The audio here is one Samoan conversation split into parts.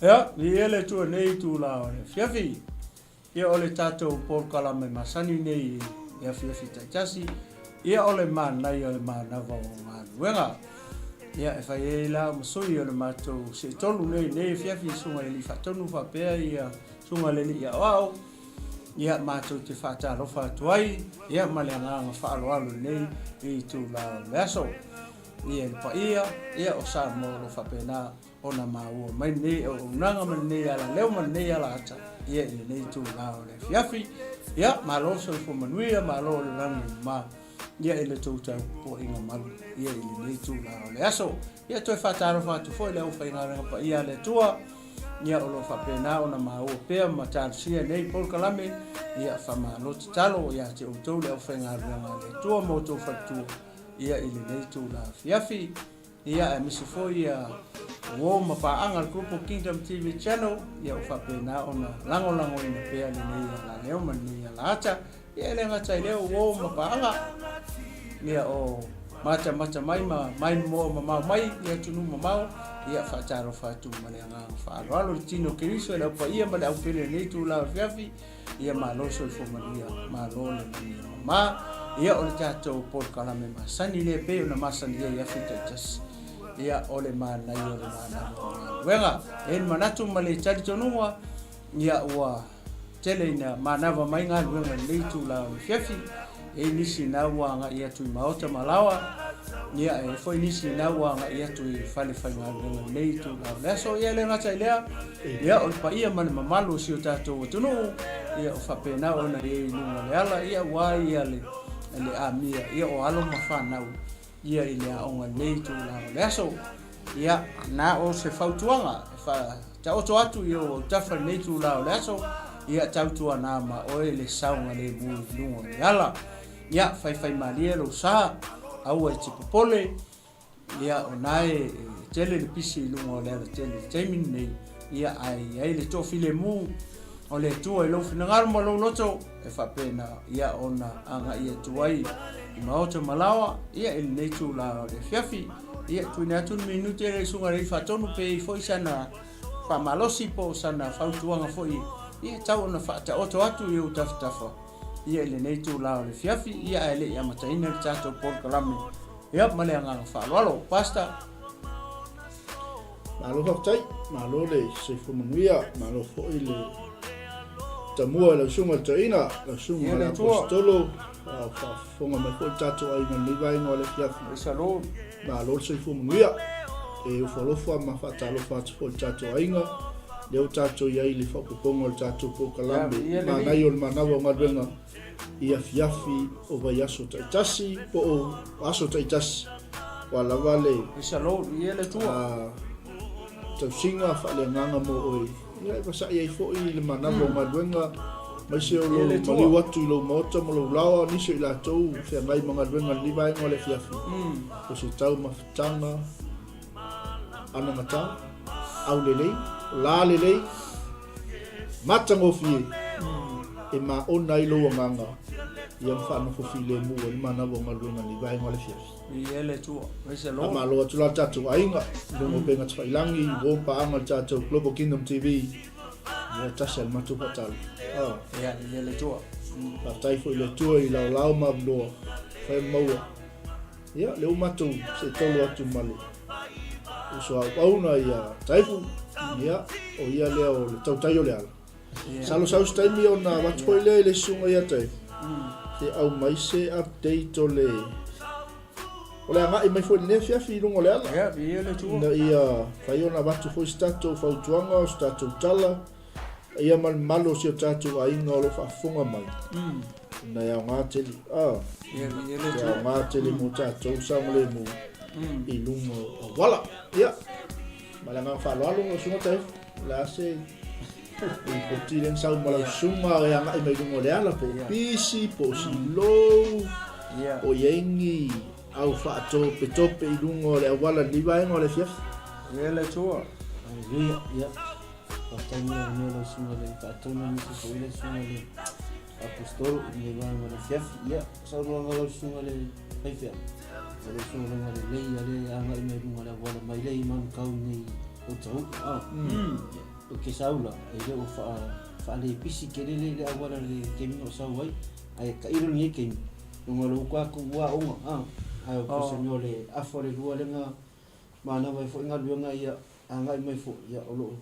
Ia, viia le Atua i lenei itula o le afiafi. Ia, o le tatou polokalame masani nei i afiafi taitasi, ia o le manaia o le manava o galuega. Ia, e fai ai la ma sui o le matou seetolu nei i lenei afiafi, Susuga i Alii Faatonu faapea ia Susuga i le Alii Aoao, ia matou te faatalofa atu ai, ia ma le agaga faaaloalo i lenei itula o le aso. Ia i le paia, ia o Samoa o lo o faapena ona maua mai lenei auaunaga ma lenei alaleo ma lenei alaata ia i lenei itula o le afiafi. Ia, malo le soifua manuia, malo le lagi e mama ia i le tou tapuaiga malu ia i lenei itula o le aso. Ia toe faatalofa atu foi i le aufaigaluega paia a le Atua ia o lo o faapena ona maua pea ma talosia nei polokalame. Ia faamalo tatalo ia te outou le aufaigaluega a le Atua ma outou faletua ia i lenei itula afiafi. Ia aemaise foi ia uo ma paaga le Global Kingdom TV Channel, ia ua faapena ona lagolagoina pea lenei alaleo ma lenei alaata. Ia e le gata i lea o uo ma paaga, ia o matamata mai ma maimoa mamao mai i atunuu mamao, ia faatalofa atu ma le agaga faaaloalo i le tino o Keriso i le au paia ma le au pele i lenei itula o le afiafi. Ia malo le soifua manuia, malo le lagi e mama. Ia o le tatou polokalame masani lea e pei ona masani ai i afi taitasi. Ia o le manaia o le manava o galuega. E i ai le manatu ma le talitonuga, ia ua tele ina manava mai galuega i lenei itula o le afiafi. E i ai nisi na ua agai atu i maota ma laoa, ia e i ai foi nisi na ua agai atu i fale faigaluega i lenei itula o le aso. Ia e le gata i lea, ia o le paia ma le mamalu o si o tatou atunuu, ia o faapena ona i ai i luga o le ala, ia aua ia le, le amia, ia o alo ma fanau, ia i le aoga i lenei itula o le aso. Ia, na o se fautuaga e faataoto atu i ou autafa i lenei itula o le aso, ia tautuana ma oe le saogalemu i luga o le ala. Ia, faifaimalie lou sa, aua e te popole, ia o na e tele le pisi i luga o le alatele i le taimi lenei, ia ae i ai le toafilemu o le Atua i lou finagalo ma lou loto, e faapena ia ona agai atu ai i maota ma laoa ia i lenei itula o le afiafi. Ia, tuuina atu le minute i le Susuga i le Alii Faatonu pe i ai foi sana faamalosi po o sana fautuaga foi ia e tau ona faataoto atu i ou tafatafa ia i lenei itula o le afiafi, ia ae le i amataina le tatou polokalame. Ia, ma le agaga faaaloalo. Pastor. Malo faafetai, malo le soifua manuia, malo foi le tamua i lau susuga i le toeaina, lau susuga i le Aposetolo, a o faafofoga mai foi le tatou aiga i lenei vaega o le afiafi. Malo le soifua manuia. E ofo alofa ma faatalofa atu foi i le tatou aiga, lea ua tatou i ai i le faaopoopoga o le tatou polokalame manaia o le manava o galuega i afiafi o vaiaso taitasi po o aso taitasi ua lava le tausiga faaleagaga mo oe ia e vasa'i ai foi i le manava o galuega aemaise o lou maliu atu i lou maota ma lou laoa nisi o i latou feagai ma galuega i lenei vaega o le afiafi o se taumafataga anamata aulelei lalelei Matagofie e maona ai lou agaga ia ma faanofo filemu ai le manava o galuega i lenei vaega o le afiafi. Viia le Atua. Praise the Lord. Faamalo atu la le tatou aiga i luga o upega tafailagi, uo paaga le tatou Global Kingdom TV. Ia tasi a le matou faatalo. Ah. Ia, viia le Atua. Faafetai foi i le Atua i laolao ma avuloa, fai ma maua. Ia, lea ua matou seetolu atu ma le uso auauna ia Taifu, ia, o ia lea o le tautai o le ala. Masalo sau se taimi ona avatu foi lea i le susuga ia Taifu, se aumai se update o le o le agai mai foi i lenei afiafi i luga o le ala. Ina ia fai ona avatu foi se tatou fautuaga, o se tatou tala, Ia ma le mamalu o si o tatou aiga o lo o faafofoga mai, ina e aoga tele, a, e aoga tele mo tatou saogalemu i luga o auala. Ia, ma le agaga faaaloalo, lau Susuga Taefu, o le a se lipoti lea na sau ma lau susuga e agai mai luga o le ala, po o pisi, po o silou, po o i ai ni au faatopetope i luga o le auala i lenei vaega o le afiafi. Ia le Atua. Haleluia. Ia. Faafetai mo le avanoa lau susuga i le Faatonu aemaise foi le susuga i le Aposetolo i lenei vaega o le afiafi. Ia, saunoaga lau susuga i le faifeau, o le sologa lelei a le agai mai luga o le auala mai lea i Manukau i nei. o Tahu'u a. O ke sau la, e le o wha, whaalepisi kele le le awala le kemi o sau ai, ae tailo lenei keimi, luga o le uka atu ua aoga, a, ae o pese mea o le afa o le lua lea na manava ai foi galuega ia agai mai foi, ia o lo o,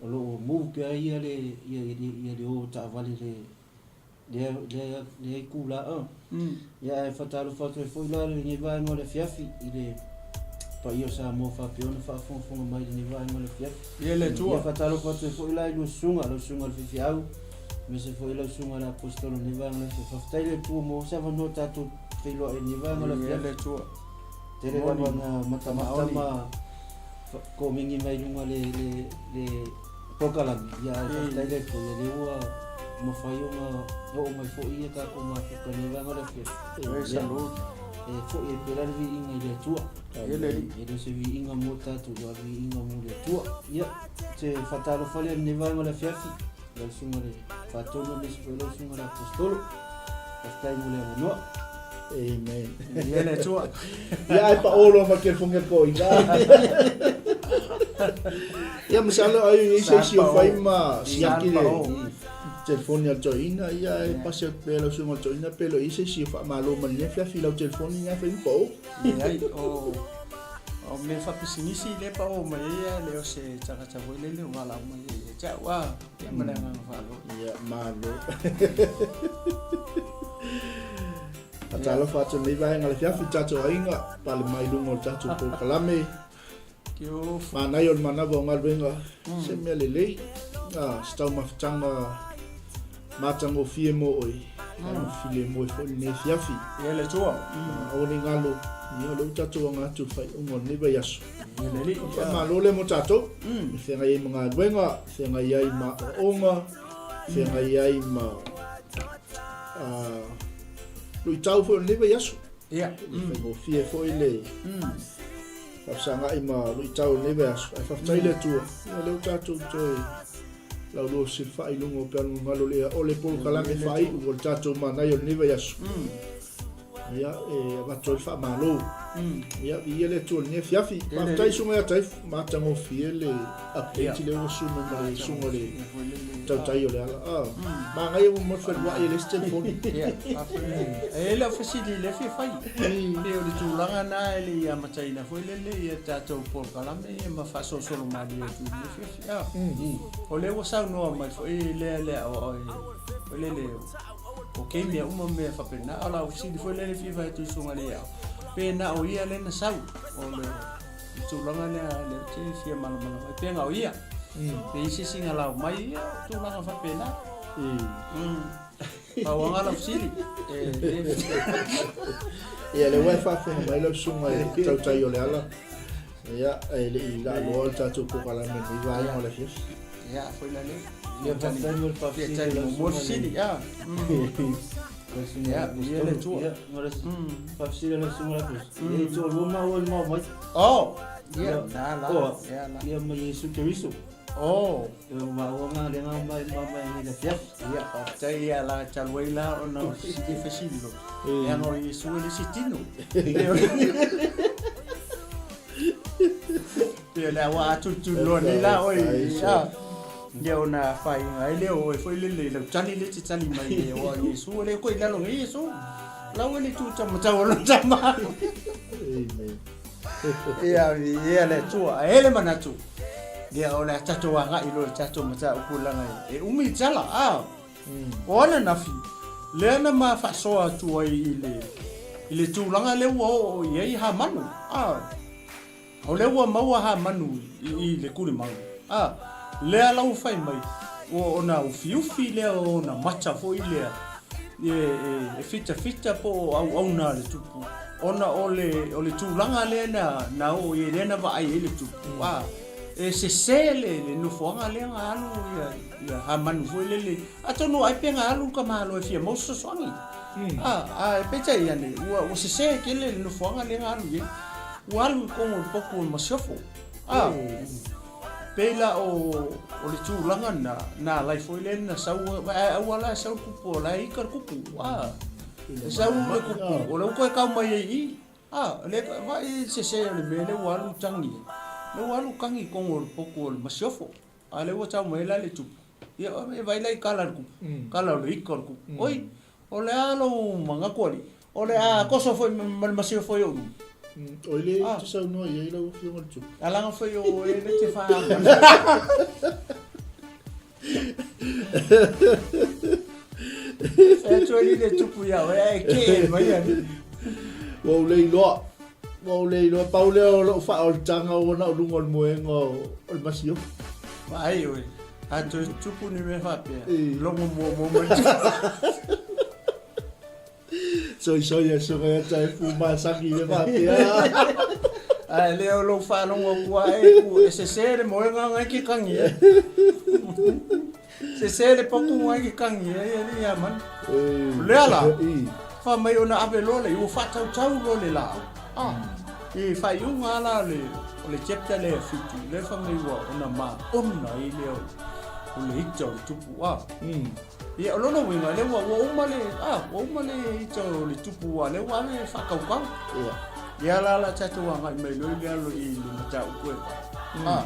o lo o move pea ia le, ia, ia le o taavale le, lea, lea, lea itula, a. Ia ae faatalofa atu ai foi la lenei vaega o le afiafi i le paia o Samoa faapea ona faafogafoga mai i lenei vaega o le afiafi. Ia le Atua. Ia faatalofa atu ai foi la i lua susuga, lau susuga i le faifeau, aemaise foi lau susuga i le Aposetolo i lenei vaega o le afiafi. Faafetai le Atua mo se avanoa tatou feiloai i lenei vaega o le afiafi. Ia le Atua. Tele lava na matamata ma komeni mai luga le, le, le polokalame, ia ae faafetai le Atua, ia lea ua mafai ona oo mai foi ia tatou mafuta i lenei vaega o le afiafi. Praise the Lord. E foi ai pea la le viiga i le Atua. Ia le Alii. E le o se viiga mo tatou, a o le viiga mo le Atua. Ia, se faatalofa lea i lenei vaega o le afiafi, lau susuga i le Faatonu aemaise foi lau susuga i le Aposetolo. Faafetai mo le avanoa. Amen. Ia le Atua. Ia ai pa olo ma telefoni a ko ina. Ia masalo ai i se si o fai ma siaki le telefoni a toina ia e pasi atu pea lau susuga toina pe lo i se si o faamalo ma le fiafi lau telefoni ia fai ma o. Leai, o o mea faapisinisi lea pa o mai ai ia le o se tagata foi lele o valaau mai ai ia te au a, ia ma le agaga faaaloalo. Ia malo. Faatalofa atu i lenei vaega o le afiafi i tatou aiga, pale mai luga o le tatou polokalame. Manaia o le manava o galuega, se mea lelei, se taumafataga matagofie mo oe, ae ma filemu ai foi lenei afiafi. Ia le Atua. Aua ne i galo, ia o lea ua tatou aga atu i le faaiuga o lenei vaiaso. Faamalo lea mo tatou, e feagai ai ma galuega, e feagai ai ma aoaoga, e feagai ai ma luitau foi o lenei vaiaso. Ia. E faigofie foi le faafesagai ma luitau o lenei vaiaso. Ae faafetai le Atua, ia lea ua tatou toe laulua fesilafai i luga o pealugalo lea o le polokalame faaiu o le tatou manaia o lenei vaiaso. Ia, e avatu ai le faamalo. Ia, viia le Atua i lenei afiafi. Faafetai Susuga ia Taifu, matagofie le update lea ua sui mai ma le susuga i le tautai o le ala. Ah, manaia ua mo le feluai e le isi telefoni. Ia, e le o fesili i le fia fai. Pei o le tulaga na e le i amataina foi lele ia tatou polokalame ia ma faasolosolo malie atu i lenei afiafi. Ah, o lea ua saunoa mai foi lea lea o foi lele o kei mea uma mea faapena. O lau fesili foi lea le fia fai atu i susuga le ao, pe na o ia lea na sau o le tulaga lea lea ou te fia malamalama ai, pe na o ia. Pe i se isi na lau mai ia o tulaga faapena. Pau lava lau fesili. Ia, lea ua e faafofoga mai lau susuga i tautai o le ala. Ia, e le i laaloa le tatou polokalame i lenei vaega o le afiafi. Ia, foi la lea. Ia, faafetai mo le faafesili. Ia, tali muamua le fesili, ia. Ia, ia le Atua. Ia, mo le faafesili a lau susuga Lapus. Ia, e toalua maua i le maua mai. Oh, ia, na la. Ia, la. Ia, ma Iesu Keriso. Oh. Ia, maua nga le nga mai ma mai i le afiafi. Ia, faafetai ia la talu ai la ona o sili fesili lo. Ia no Iesu e le isi tino. Ia le ua atulutulu loa nei la oe. Ia, ia ona faiga ai lea o oe foi lele i lau tali lea e te tali mai nei aua o Iesu e le koe i lalo nei Iesu. Lau e le tu tama o lona tama. Amen. Ia, ia le Atua. Ae le manatu, ia o le a tatou agai loa i le tatou mataupu leaga e umi le tala. A, o ananafi, lea na ma faasoa atu ai i le, i le tulaga lea ua oo i ai Hamanu. A, o lea ua maua Hamanu i, i le kulimau. A, lea la ua fai mai, ua ona ufiufi lea o ona mata foi lea, e, e, e fitafita po o auauna a le tupu. Ona o le, o le tulaga lea na, na oo i ai, lea na vaai ai le tupu, a, e sese le, le nofoaga lea na alu ia, ia Hamanu foi lele. Atonu ai pe na alu ka malo e fia maua se fesoasoani. A, a peitai ane, ua, ua sese tele le nofoaga lea na alu i ai. Ua alu i totonu o le potu o le Masiofo. A, pei la o, o le tulaga na, na alai foi lea na sau, ae aua la e sau le tupu o la e ika le tupu. A, E sau le kupu, o lea ua toe kau mai ai i i. A, le, vaai i le sese o le mea lea ua alu tagi ai. Lea ua alu kagi i kogo o le poku o le masiofo, a lea ua tau mai ai la le tupu, ia e vaai la i kala o le kupu, kala o le ika o le kupu. Oi, o le a lou manatu alii? O le a koso foi ma le masiofo i ou luma? Oi le te saunoa i ai lau afioga i le tupu. Alaga foi o oe le te whaamana. E atu ali le tupu ia oe, ae ke e mai ali. Ua ou le iloa. Ua ou le iloa. Pau lea o lou faaolitaga ua na o luga o le moega o le masiofo. Vaai oe, a toe tupu ni mea faapea, logo muamua mai le tupu. Soisoi e suka ia tai fu masaki le faapea. Ae le o lou faalogo atu a e ku e sese le moega ngai ke kangi e. Sese le potu ngai ke kangi e ia le ia man. O lea la, fa mai ona ave loa le ua faatautau loa le laau. Ah, i faaiuga la le o le chapter lea 7, le fa mai ua ona ma ona i le o le ita o le tupu ah. Ia, o lona uiga, lea ua, ua uma le, ah, ua uma le ita o le tupu a lea ua ave faakaukau. Ia. Ia la la tatou agai mai loa i le alo i le mataupu e pa. Ah.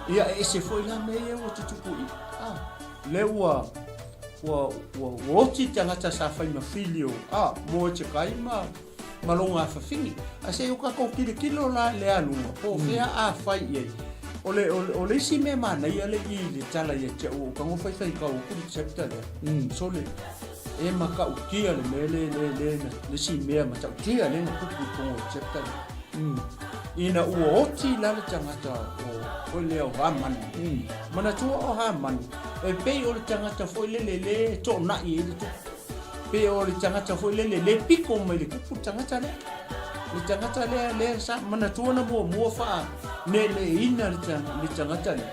Ia, e ese foi la mea ia ua tutupu i. Ah, lea ua, ua, ua, ua oti tagata sa fai ma fili o, ah, Moetekai ma, ma lona afafine. Ae se i o tatou tilotilo la i le aluga, po o fea a fai i ai. O le, o le, o le isi mea manaia le i le tala ia te au, o tago faifai kau atu le chapter lea. Sole, e matautia le mea le, le, le, le isi mea matautia le na tupu i totonu o le chapter lea. Ina ua oti la le tagata o, foi lea o Hamani. Manatua o Hamani, e pei o le tagata foi lele le toonai ai le tupu. Pe o le tagata foi lele le piko mai le kupu le tagata lea. Le tagata lea lea sa manatua na muamua faa neeneeina le, le tagata lea.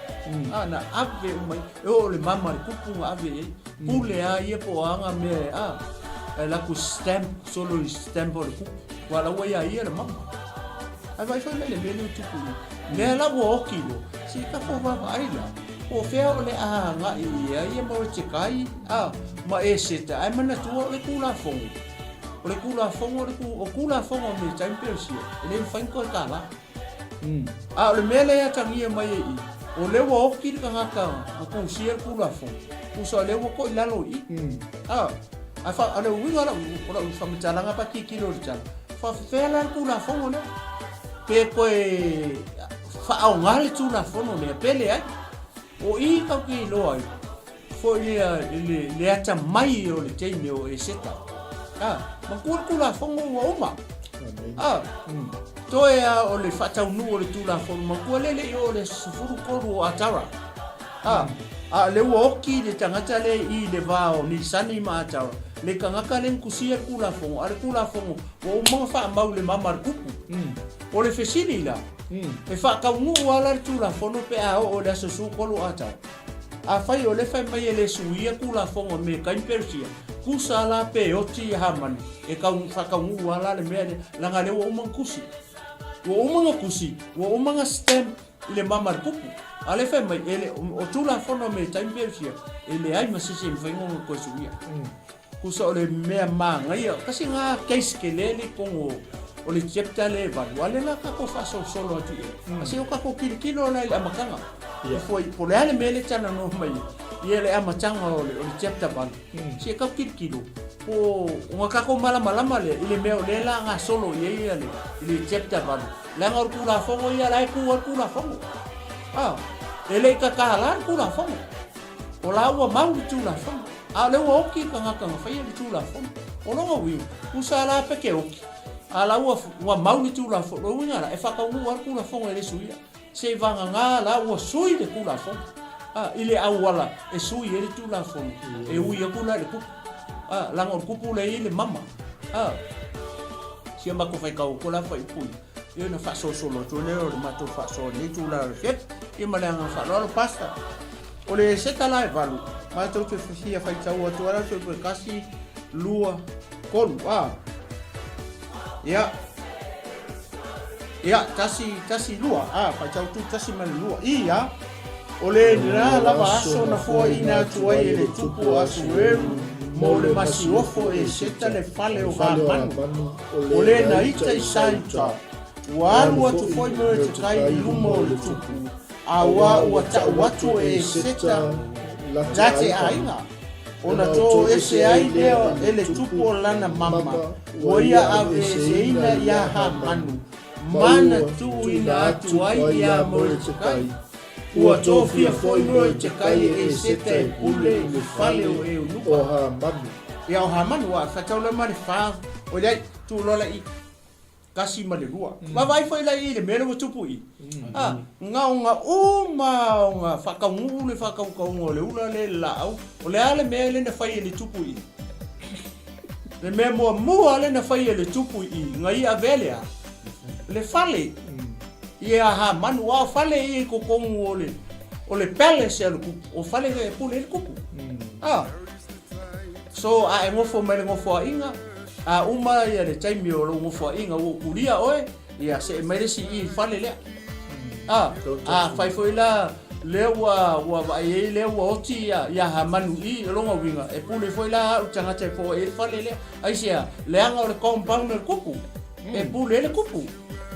A na ave uma i, e oo le mama le kupu na ave i ai. Pule a ia po o aga mea e a. E laku stamp, solo i stamp o le kupu. Ua la ua ia ia le mama. Ae vaai foi la i le mea lea ua tupu i. Lea la ua oki loa, se i tatou vaavaai la. Po o fea o le a agai i ai ia Morotekai, a, ma Eseta, ae manatua o le Tulafono, o le Tulafono, o le o Tulafono a Metai ma Peresia, e le mafai ona toe kālā. A o le mea lea e atagia mai ai i i, o lea ua oki le tagata na tusia le Tulafono, tusa o lea ua to'i lalo i i. A, ae fa, o le uiga o lau, o lau faamatalaga pe a tilotilo i le tala, faafefea la le Tulafono lea? Pe toe faaaoga le Tulafono lea, pe leai. O i tatou te iloa ai foi lea le, le atamai o le teine o Eseta. A, manatua le Tulafono ua uma. A, toe a o le faataunuu o le Tulafono, manatua lea le i oo le 13 o Atara. A, a lea ua oti le tagata lea i le va o Nisani ma Atara, le tagata lea na tusia le Tulafono, a le Tulafono ua uma ona faamau i le mama a le tupu. O le fesili la, e faataunuu lava la le Tulafono pe a oo i le aso 13 Atara? Afai o lea fai mai e le suia Tulafono a Mekai ma Peresia, tusa la pe oti ia Hamani, e faataunuu lava la le mea lea, leaga lea ua uma ona tusi. Ua uma ona tusi, ua uma ona stamp i le mama a le tupu. A o lea fai mai, e le, o Tulafono a Metai ma Peresia, e leai ma se isi e mafai ona toe suia. Tusa o le mea manaia, kasi na case tele le i totonu o le chapter lea e 8, a lea la tatou faasolosolo atu i ai. Kasi o tatou tilotilo la i le amataga. E foi, po o le a le mea lea e talanoa mai ai, ia le amataga o le, o le chapter 8. Se tatou tilotilo, po o ona tatou malamalama lea i le mea o lea la gasolo i ai le, i le chapter 8. Leaga o le Tulafono ia la e tu ai le Tulafono. A, e le i tatala le Tulafono. O la ua mau le Tulafono, a o lea ua oki le tagata na faia le Tulafono. O lona uiga, tusa la pe ke oki, a la ua, ua mau le Tulafono, o lona uiga la, e faataunuu lava le Tulafono e le suia. Seiavagana la ua sui le Tulafono, a, i le auala e sui ai le Tulafono, e ui atu la i le kupu, a, leaga o le kupu lea e i ai le mama, a. Si a matou faitau atu la faaiupui, ia ona faasolosolo atu ai lea o le matou faasoa i lenei itula o le afiafi. Ia ma le agaga faaaloalo, Pastor. O le seta la e 8, matou te fia faitau atu ai la toe 1, 2, 3, a. Ia. Ia, 1, 1, 2, a, faitau atu 1 ma le 2. I, a. O le la lava aso na foaiina atu ai e le tupu o Asueru mo le masiofo e seta le fale o Hamanu, o le na ita i Saiuta. Ua alu atu foi Moretekai i luma o le tupu, auā ua tau atu e Eseta la te aiga, ona toese ai lea e le tupu o lana mama, ua ia aveeseina iā Hamanu, ma na tuuina atu ai iā Moretekai. Ua tofia foi Moretekai e Eseta e pule i le fale o Eunuka. Ia o Hamanu, ua faitau loa ma le fa, oiai, tuu loa la i. Tasi ma le lua. Vaavaai foi la i le mea lea ua tupu i i. A, gaoga uma ona faataunuu le faatautauga o le ula lea i le laau. O le a le mea lea na fai e le tupu i i? Le mea muamua lea na fai e le tupu i i, na ia avea le a? Le fale. Ia Hamanu, a o fale ia i totonu o le o le palace a le tupu, o fale e pule ai le tupu. A. So, a e nofo mai le nofoaiga, a uma ia le taimi o lou nofoaiga ua ou tulia oe, ia see mai le isi i i fale lea. A, a fai foi la lea ua ua vaai ai lea ua oti ia ia Hamanu i, o lona uiga, e pule foi la au tagata e foai ai le fale lea. Aisea? Leaga o le compound a le kupu, e pule ai le kupu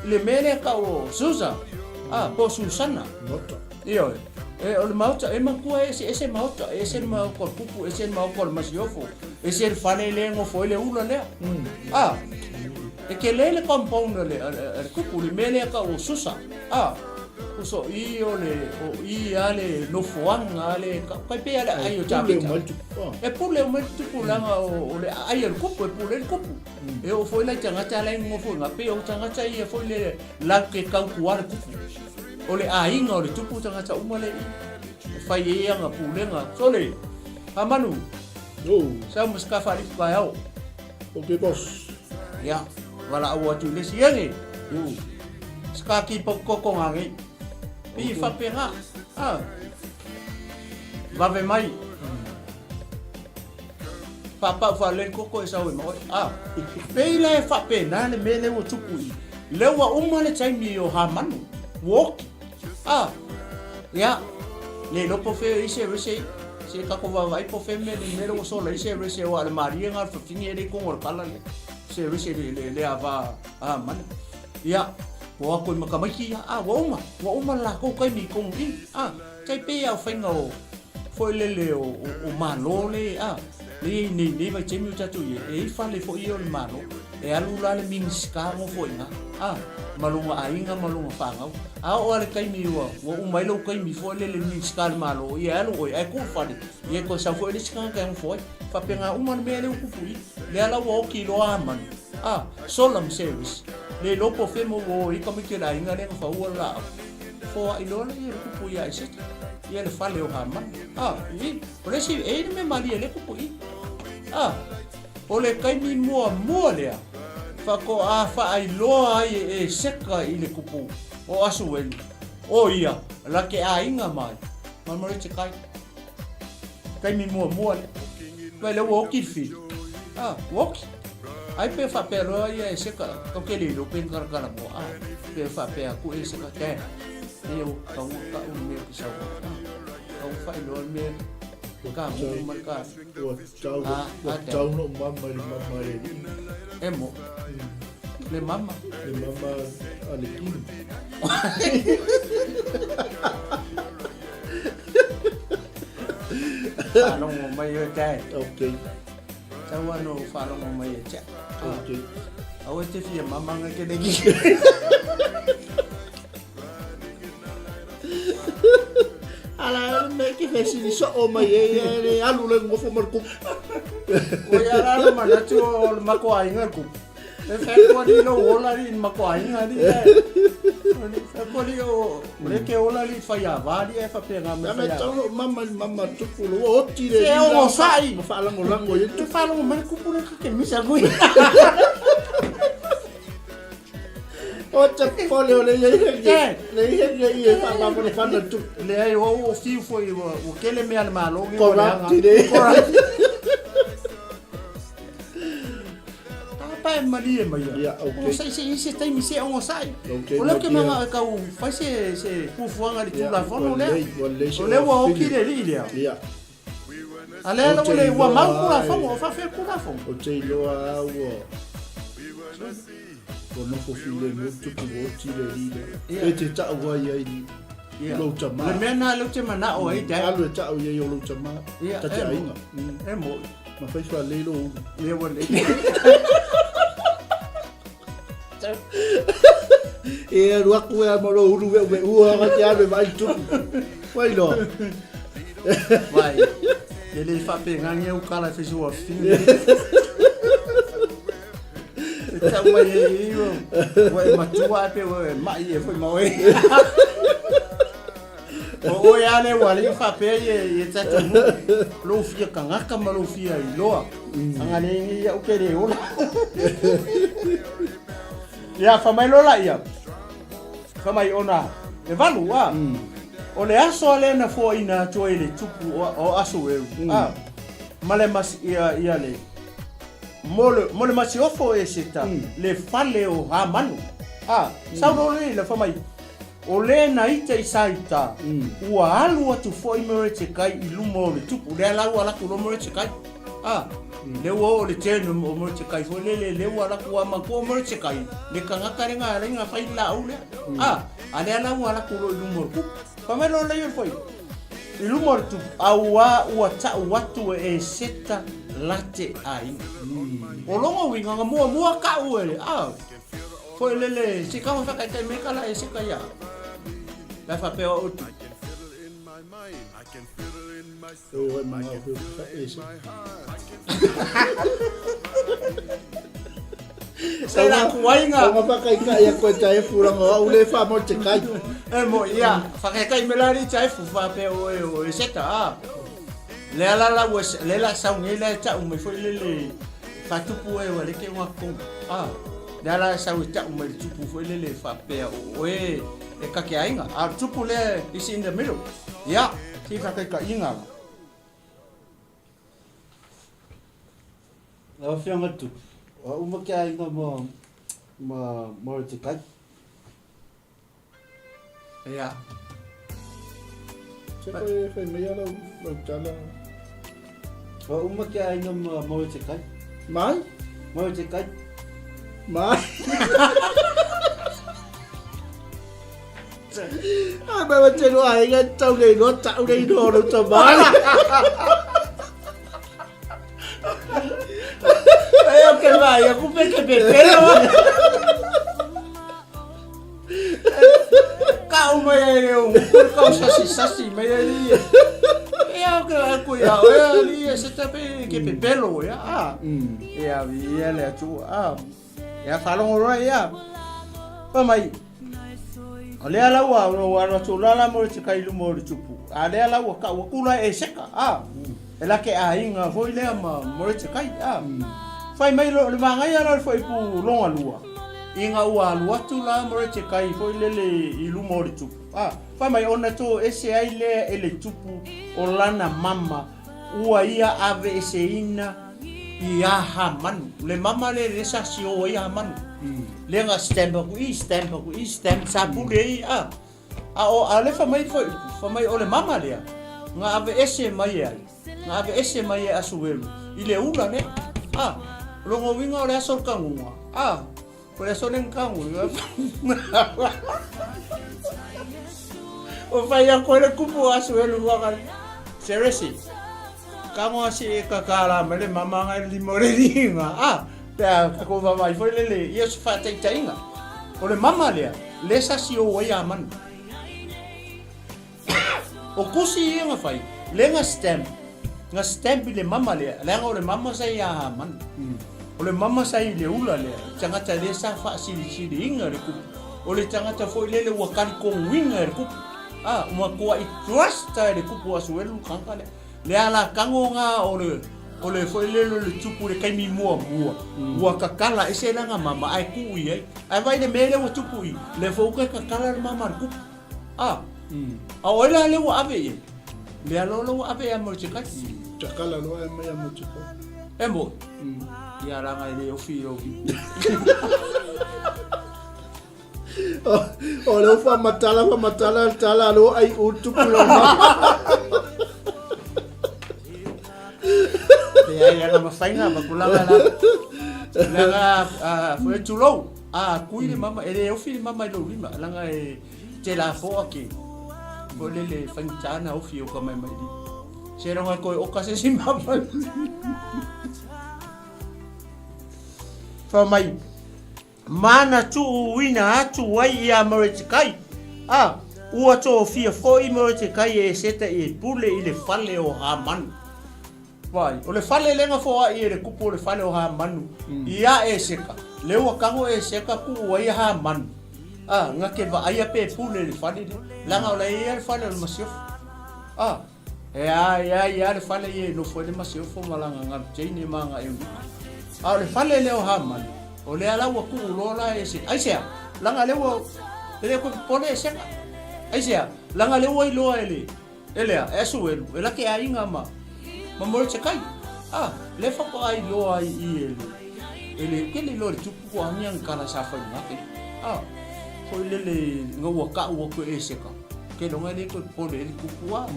i le mea lea e tau o Susa, a, po o Susana. Maota. Ioe. E, o le maota, e matua e eseese maota, e ese le maota o le kupu, ese le maota o le masiofo, ese le fale lea e nofo ai le ula lea. A, e tele le compound a le, a le, a le kupu, le mea lea tau o Susa. A, uso i o le, o i a le nofoaga a le, tai pei a le aai o Pule uma ai le tupu. E pule uma ai le tupu leaga o, o le aai a le kupu, e pule ai le kupu. E oo foi la i tagata la e nonofo i ina, pei o tagata ia foi le latou te tautua le kupu. O le aiga o le tupu tagata uma le i e fai ai ana pulega. Sole, Hamanu, Oh. sau ma se tafaalifu taeao. Ok, boss. Ia, valaau atu i le isi ege. Se ka ki pa koko ngā ngei. Pi whapena. Ah. Vave mai. Pāpā whaalei koko e sau e ma oe. Ah. Pei la e whapena le mea le ua tupu i. Le ua uma le taimi o Hamanu. Ua oki. Ah. Ia. Le iloa po fea i se rese i. Se kako vaavaai po fea mea le mea le ua sola i se rese o a le malie ngā le whawhini e le kongo le kala le. Se rese le, le, le a va a Hamanu. Ia. Po ako i makamaiki ia. Ah, ua uma. Ua uma le lākou taimi i konu i. Ah. Tai pei a o whainga o foi lele o, o, o Malo le, a, le i nei nei vaitaimi o tatou i ai, e i fale foi ia o le Malo, e alu la le Minisita nofo i ina, a, ma lona aiga ma lona fanau. A oo lava le taimi ua, ua uma ai lou taimi foi lele le Minisita o le Malo, ia e alu oe, ae tuu le fale, ia e toe sau foi le isi tagata e nofo ai. Faapena uma le mea lea ua tupu i i. Lea la ua oti loa Hamanu, a, solemn service, le iloa po o fea ma ua o ai tamaiti o le aiga lea na faua le laau. Foai loa lea le kupu iā Eseta, ia le fale o Hamana. A, i, o le isi, e i le mea malie lea kupu i. A, o le taimi muamua lea, faatoa faailoa ai e Eseta i le kupu o Asuelu, o ia, la te aiga mai, ma Moretekai. Taimi muamua lea. Vai lea ua oti le fili. A, ua oti. Ai pe faapea loa ia e seka, tau ke le iloa pe ni karakara mua. A, pe faapea atu e seka, Dad, e o tau ka u le mea ki sau. A, tau faailoa le mea ka nuu ma le ka. Ua tau, A, ua a, Dad. tau no mama i le mama a le alii. E mo. Le mama. Le mama a le kini. Faalogo mai oe Dad. Ok. Tau ano faalogo mai e Jack. Ok. Aua e te fia mama nga ke nei. Ala me ke fesili soo mai e e le alu le ngofo ma le kupu. O ia la le manatu o le makuaiga le kupu. E whai ni lo ola ni makuaiga ni e. Whai koa ni o le ke ola ni whai a wā ni e whapea ngā mea whai a. Me tau mama ni mama tupu lo oti le. Se o sai. Ma whaalangolango i tu. Te mai kupu le ke misa kui. O te pole o le ia henge. Le ia henge i e wha le whana tupu. Le ai o o fiu foi o kele mea le malo. Corrupt le. Corrupt. Pa e malie mai ia. Ia, ok. O sai se se taimi se ogasai. Ok, O lea ou te malie. manao e tau fai se se fuafuaga i le Ia, Tulafono ua lea. lelei, ua lelei se O lea ua oki fili. le alii lea. Ia. A lea Ou te ua le ua iloa mau ai. Tulafono, o faafefea Tulafono. Ou te iloa lava ua. Ua nofo filemu le tupu ua oti le alii lea. E te ta'u ai ai i lou tamā. O le mea lena lea ou te mana'o ai Dad. Alu e ta'u i ai o lou tamā. Ta te aiga. E mo'i. Ma fai faalelei lou ulu. Ia ua lelei. E alu aku ea ma lou ulu ve'uve'ua ka te alu e vaai le tupu. Ua iloa. Vai. E le faapegagi au kala e fai si wafine. E tau mai e i ua e matua ae pe ua e ma'i e foi ma oe. O oe a lea ua alii faapea i e tatou nuu, lou fia kagaka ma lou fia iloa. Aga le ni ia'u ke le ola. Ia, fai mai loa laia, fai mai ona e valu a. O le aso a lea na foaina atu ai le tupu o Asuelu a, ma le mas, ia, ia le, mo le, mo le masiofo e Seta, le fale o Hamanu. A, sau loa lea i le fai mai, O le na ita i Saita, ua alu atu foi Moretekai i luma o le tupu. Lea la ua alu atu loa Moretekai. A, lea ua oo le turn o Moretekai foi lele, lea ua alu atu ua manatua o Moretekai, le tagata lea na ala ai ona fai le laau lea. A, a lea la ua alu atu loa i luma o le tupu. Fai mai loa lea o le foi, i luma o le tupu, auā ua tau atu e Eseta late aiga. O lona uiga na muamua tau e le, a. Foi lele, se kau whakaitai me kala e seka ia. La whapea o utu. E o e mga o e se. Se la kuainga. Tau whakaitai a koe ta e furanga o au le wha mo te kai. E mo ia, whakaitai me la ri ta e fu whapea o e o e seta a. Le ala la ua le la sau nei la e ta'u mai foi lele faatupu e ua leke ua konga. A, le ala sau e ta'u mai le tupu foi lele faapea o oe e kake aiga. A o le tupu lea is in the middle. Ia, se i faataitaiga la. Lau Afioga i le Tupu, ua uma ke aiga ma ma Morotekai. Ia. Se koe e whai mai a lau, lau tala. Ua uma ke aiga ma Morotekai. Mai? Morotekai. Mai? Ai, mai wa te roa aiga tau nei roa, tau nei roa o lau tamai. Ai, o ke mai, aku pe ke pepelo. Kau mai ai le o kau sasi sasi mai ai li. Ia o ke aku ia o ia li se ta pe ke pepelo ia. Ah. Ia vi ia le atu ah. Ia faalogo loa ia. Fai mai o lea la ua ua alu atu la la mo le kai luma o le tupu. A lea la ua kau aku la e seka. Ah. E la ke aiga foi lea ma mo le kai. Ah. Fai mai lo le magaia la le fuaiupu longa lua. Ina ua alu atu la Moretekai foi lele i luma o le tupu. Ah. Fai mai ona toese ai lea e le tupu o lana mama ua ia aveeseina i a Hamanu. Le mama lea lea sa sio ai Hamanu. Lea na stamp aku i, stamp aku i, stamp sa pule ai a. A o a le fai mai foi upu, fai mai o le mama lea na aveese mai ai, na aveese mai e Asuelu i le ula lea. A, o lona uiga o le aso o le kaguga. A, o le aso lea na kagu ai. O fai aku ai le kupu o Asuelu waka Seresi. Kago a si e kakala mai le mama ngai le lima o le liga. A, pe a ko vavai foi lele, ia se faataitaiga. O le mama lea, le sa si o ai a manu. O kusi ia nga fai, le nga stamp, nga stamp i le mama lea, leaga o le mama sa ia a manu. O le mama sa i le ula lea, tagata le sa faasilisiliina le kupu. O le tagata foi lele ua kalikonuina e le kupu. A, ua matuai trust e le kupu Asuelu le tagata lea. Le ala kago ga o le o le foi lele o le tupu i le taimi muamua, ua kakala ese lana mama ae tuu i ai. Ae vaai i le mea lea ua tupu i, lea foi ua toe kakala le mama a le kupu. A, a o ai la lea ua ave i ai? Lea loa la ua ave ia Mordecai. Kakala loa e mai ia Mordecai. E moi. Ia laga e le ofi i lou O lea ua faamatala faamatala le tala a lea ai u tupu lau mama. Leai ana mafaiga ma tulaga la. Leaga foi tulou. A kui le mama, e le ofi le mama i lou lima, leaga e te lafoa ke, foi lele faigata na ofi o ka mai mai lima. Seiloga e koe oka se isi mama. Fai mai, mana tuuina atu ai iā Moretekai, a ua tofia foi Moretekai e Eseta e pule i le fale o Hamanu. Vaai, o le fale lea na foai e le kupu o le fale o Hamanu iā Eseka, lea ua tago Eseka tuu ai Hamanu, a, na te vaaia pe pule i le fale lea, leaga o la e i ai le fale o le masiofo. A, e a, e a ia le fale ia e nofo ai le masiofo ma lana galu teine ma ana eunuka. A o le fale lea o Hamanu, o lea la ua tuu loa la e Eseka. Aisea? Leaga lea ua, e le toe popole Eseka. Aisea? Leaga lea ua iloa e le, E lea, e Asuelu, e lake aiga ma, ma Morotekai. A, lea faatoa iloa ai i e le, e le, ke le iloa le tupu ko angi ang kala sa fai ngake. A, foi lele nga ua ka'u atu e Eseka, ke longa e le toe popole e le tupu a.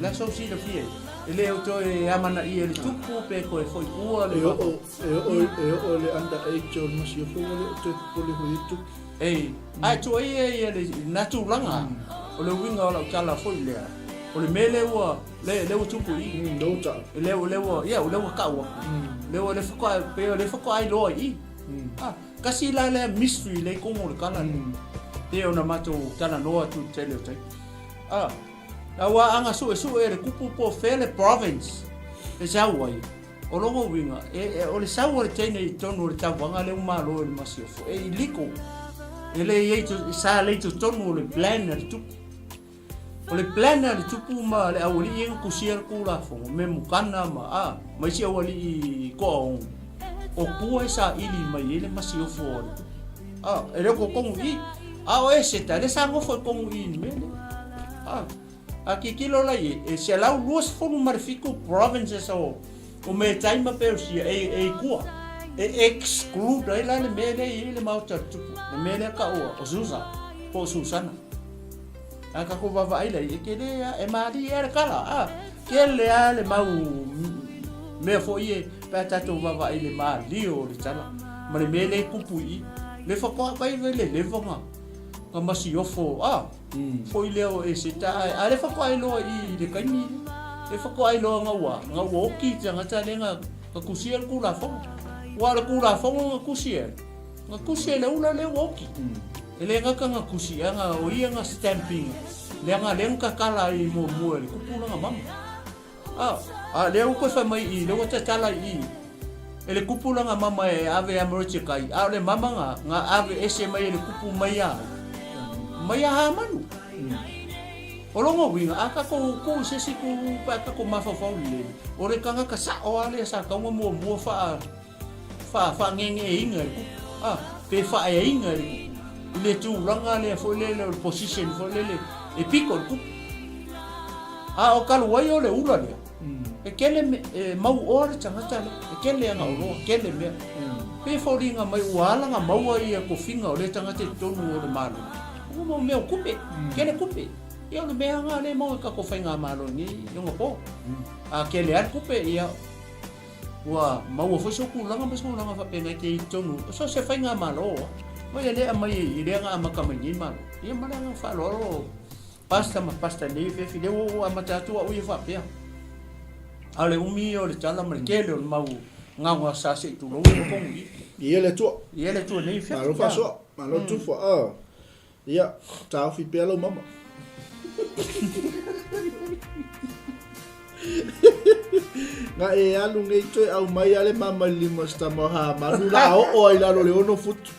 La so silafia e, e le o toe amanaia e le tupu pe toe foi ua le E oo, e oo, e oo le under age o le masiofo ua le o toe popole foi e le tupu. Ei, ae tuuaia ia le na tulaga o le uiga o lau tala foi lea, o le mea lea ua, lea, lea ua tupu i i. Lea ua tau. Lea, lea ua, ia, lea ua tau atu. Lea ua, lea faatoa, pei o lea faatoa iloa i i. Ah, kasi la lea mystery lea i totonu o le tala lea. Pei ona matou talanoa atu i le tele o taimi. Ah, aua a na suesue e le kupu po o fea le province e sau ai, O lona uiga, e, o le sau o le teine i totonu o le tauvaga lea ua malo e le masiofo, e illegal. E le i ai, sa le i totonu o le plan a le tupu. O le plan a le tupu ma le aualii ia na tusia le Tulafono, Memukana ma, a, ma isi aualii toaono, o tua e saili mai ai le masiofo a le tupu. A, e le o totonu i i. A o Eseta, lea sa nofo i totonu i i le mea lea. A. A tilotilo la i ai, e 127 provinces o o Metai ma Persia e, e i tua. E exclude ai la le mea lea e i ai le maota o le tupu, le mea lea taua o Susa, po o Susana. A tatou vaavaai la i ai, e tele a, e malie a le tala, a, tele a le mau mea foi e, pe a tatou vaavaai i le malie o le tala, ma le mea lea e tupu i i. Le faatoa vai vai le leva na, na masiofo, a. Foi lea o Eseta, ae a lea faatoa iloa i le taimi lea. Lea faatoa iloa na ua, na ua oki le tagata lea na, na tusia le Tulafono. Aua o le Tulafono na tusi ai, na tusi e le ula lea ua oki. E le gata na tusi, ae na, o ia na stamp ina, leaga lea na tatala ai muamua e le kupu lana mama. A, a lea ua toe fai mai i, lea ua tatala i i, e le kupu lana mama e ave ia Morotekai, a o le mama na, na ave ese mai e le kupu mai ia ai, mai ia Hamanu. O lona uiga, a tatou tuu i se isi itu pe a tatou mafaufau lelei, o le tagata sa'o lava lea sa tatau ona muamua faa, faa, faangegeeina e le kupu, a, pe faaeaina e le kupu, i le tulaga lea foi lele o le position foi lele e pito i le kupu. A o talu ai o le ula lea, e tele, e mauoa le tagata lea, e tele ana oloa, tele mea. Pei e foliga mai ua ala ona maua ia tofiga o lea tagata i totonu o le Malo, ua mau mea o tupe, tele tupe. Ia o le mea lena lea e maua i tatou faigamalo i nei onapo. A tele lava le tupe, ia ua maua foi sou tulaga ma se tulaga faapena e te i totonu, so o se faigamalo lava. Mai e le aumai i lea na amata mai nei Malo. Ia ma le agaga faaaloalo. Pasta ma pasta nei fefi lea ua ou amata atu au ia faapea. A o le umi ia o le tala ma le tele o le mau gaoga sa se i tulou e tonu i. Ia le Atua. Ia le Atua nei fefi. Malo faasoa, malo tufa. Ah. Ia, taofi pea lau mama. Nga e alu nei toe aumai a le mama i le lima o se tama o Hamanu la oo ai lalo o le ono futu.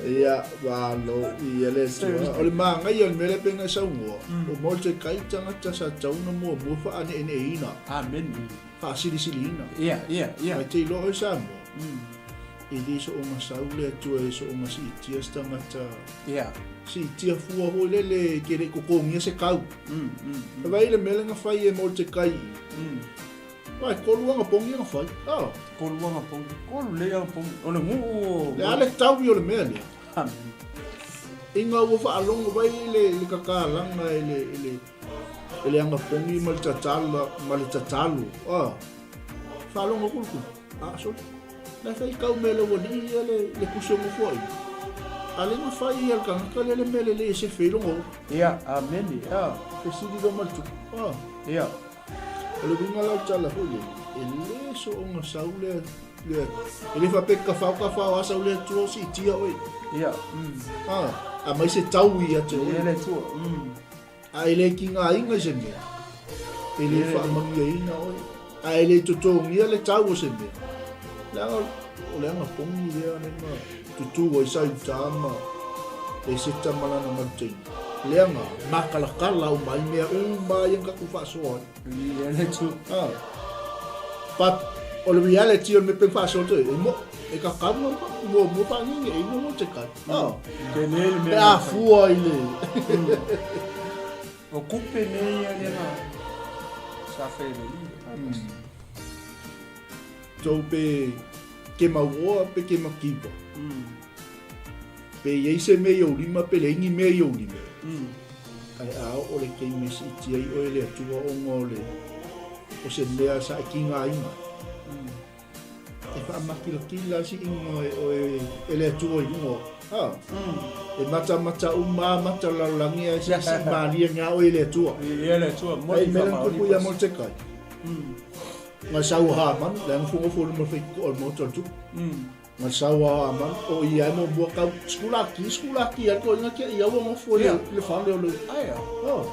Ia, malo, ia le Atua. O le manaia o le mea lea pei ona e saunoa, o Mordecai tagata sa tatau ona muamua faaneeneeina. Amen. Faasilisiliina. Ia, ia, ia. Ae te iloa oe Samoa, e le soonga sau le Atua e soonga siitia se tagata. Ia. Siitia fua foi lele e te le i totogia se kau. E vaai i le mea lea na fai e Mordecai. Ai, kolu aga pongi aga fai. Ah. Kolu aga pongi. Kolu le aga pongi. O le nguu o... Le a le taui o le mea lea. Inga ua faalogo vai le, le kakalaga e le, e le, e le aga pongi ma le tatala, ma le tatalo. Ah. Faalogo kuluku. Ah, sorry. La fai kau me le wali ia le, le kusi o ngofua i. A le na fai ia le tagata lea le mea lelei e sefe ai lona ola. Ia, amene, a. Fesili loa ma le tupu, a. Ia. O le uiga la o le tala foi lele, e le soona sau le, le, e le faapea e tafao tafao lava sau le Atua o siitia oe. Ia. A, aumai se taui ia te oe. Ia le Atua. A e le tigaina i se mea, e le faamanuiaina oe. A e le totogia le tau o se mea, leaga o le agapogi lea lea na tutū ai Saiuta ma Eseta ma lana malutaina. Leaga makalakala uma ai mea uma ia na tatou faasoa ai. Ah. But o le reality o le mea pe faasoa atu ai, e mo, e kakau na muamua faagege e ina mo te kai. Ah. Tele le mea. Pe a fua i le. O kupe nei ia lea na sa fai le li. Tou pe ke mauoa pe ke makiwa. Pe i ai se mea i ou lima pe leai ni mea i ou lima. Ae a oo le taimi e siitia ai oe e le Atua ona o le o se mea sa e tigaina ai. E faamakilatila le siiga e oe e le Atua i luga oe. A? E matamata uma a mata o le lalolagi ae siisii malie ane lava oe e le Atua. Ia le Atua, moni Ai mea la na tupu ia Molitekai. Na sau a Hamanu, leaga fuagofo i luma o le faitotoa o le maota o le tupu. Na sau a Hamanu, o ia e muamua kau sikulaki, sikulaki a toeaiina kia ia ua nofo i le fale o le... Aia. Oh.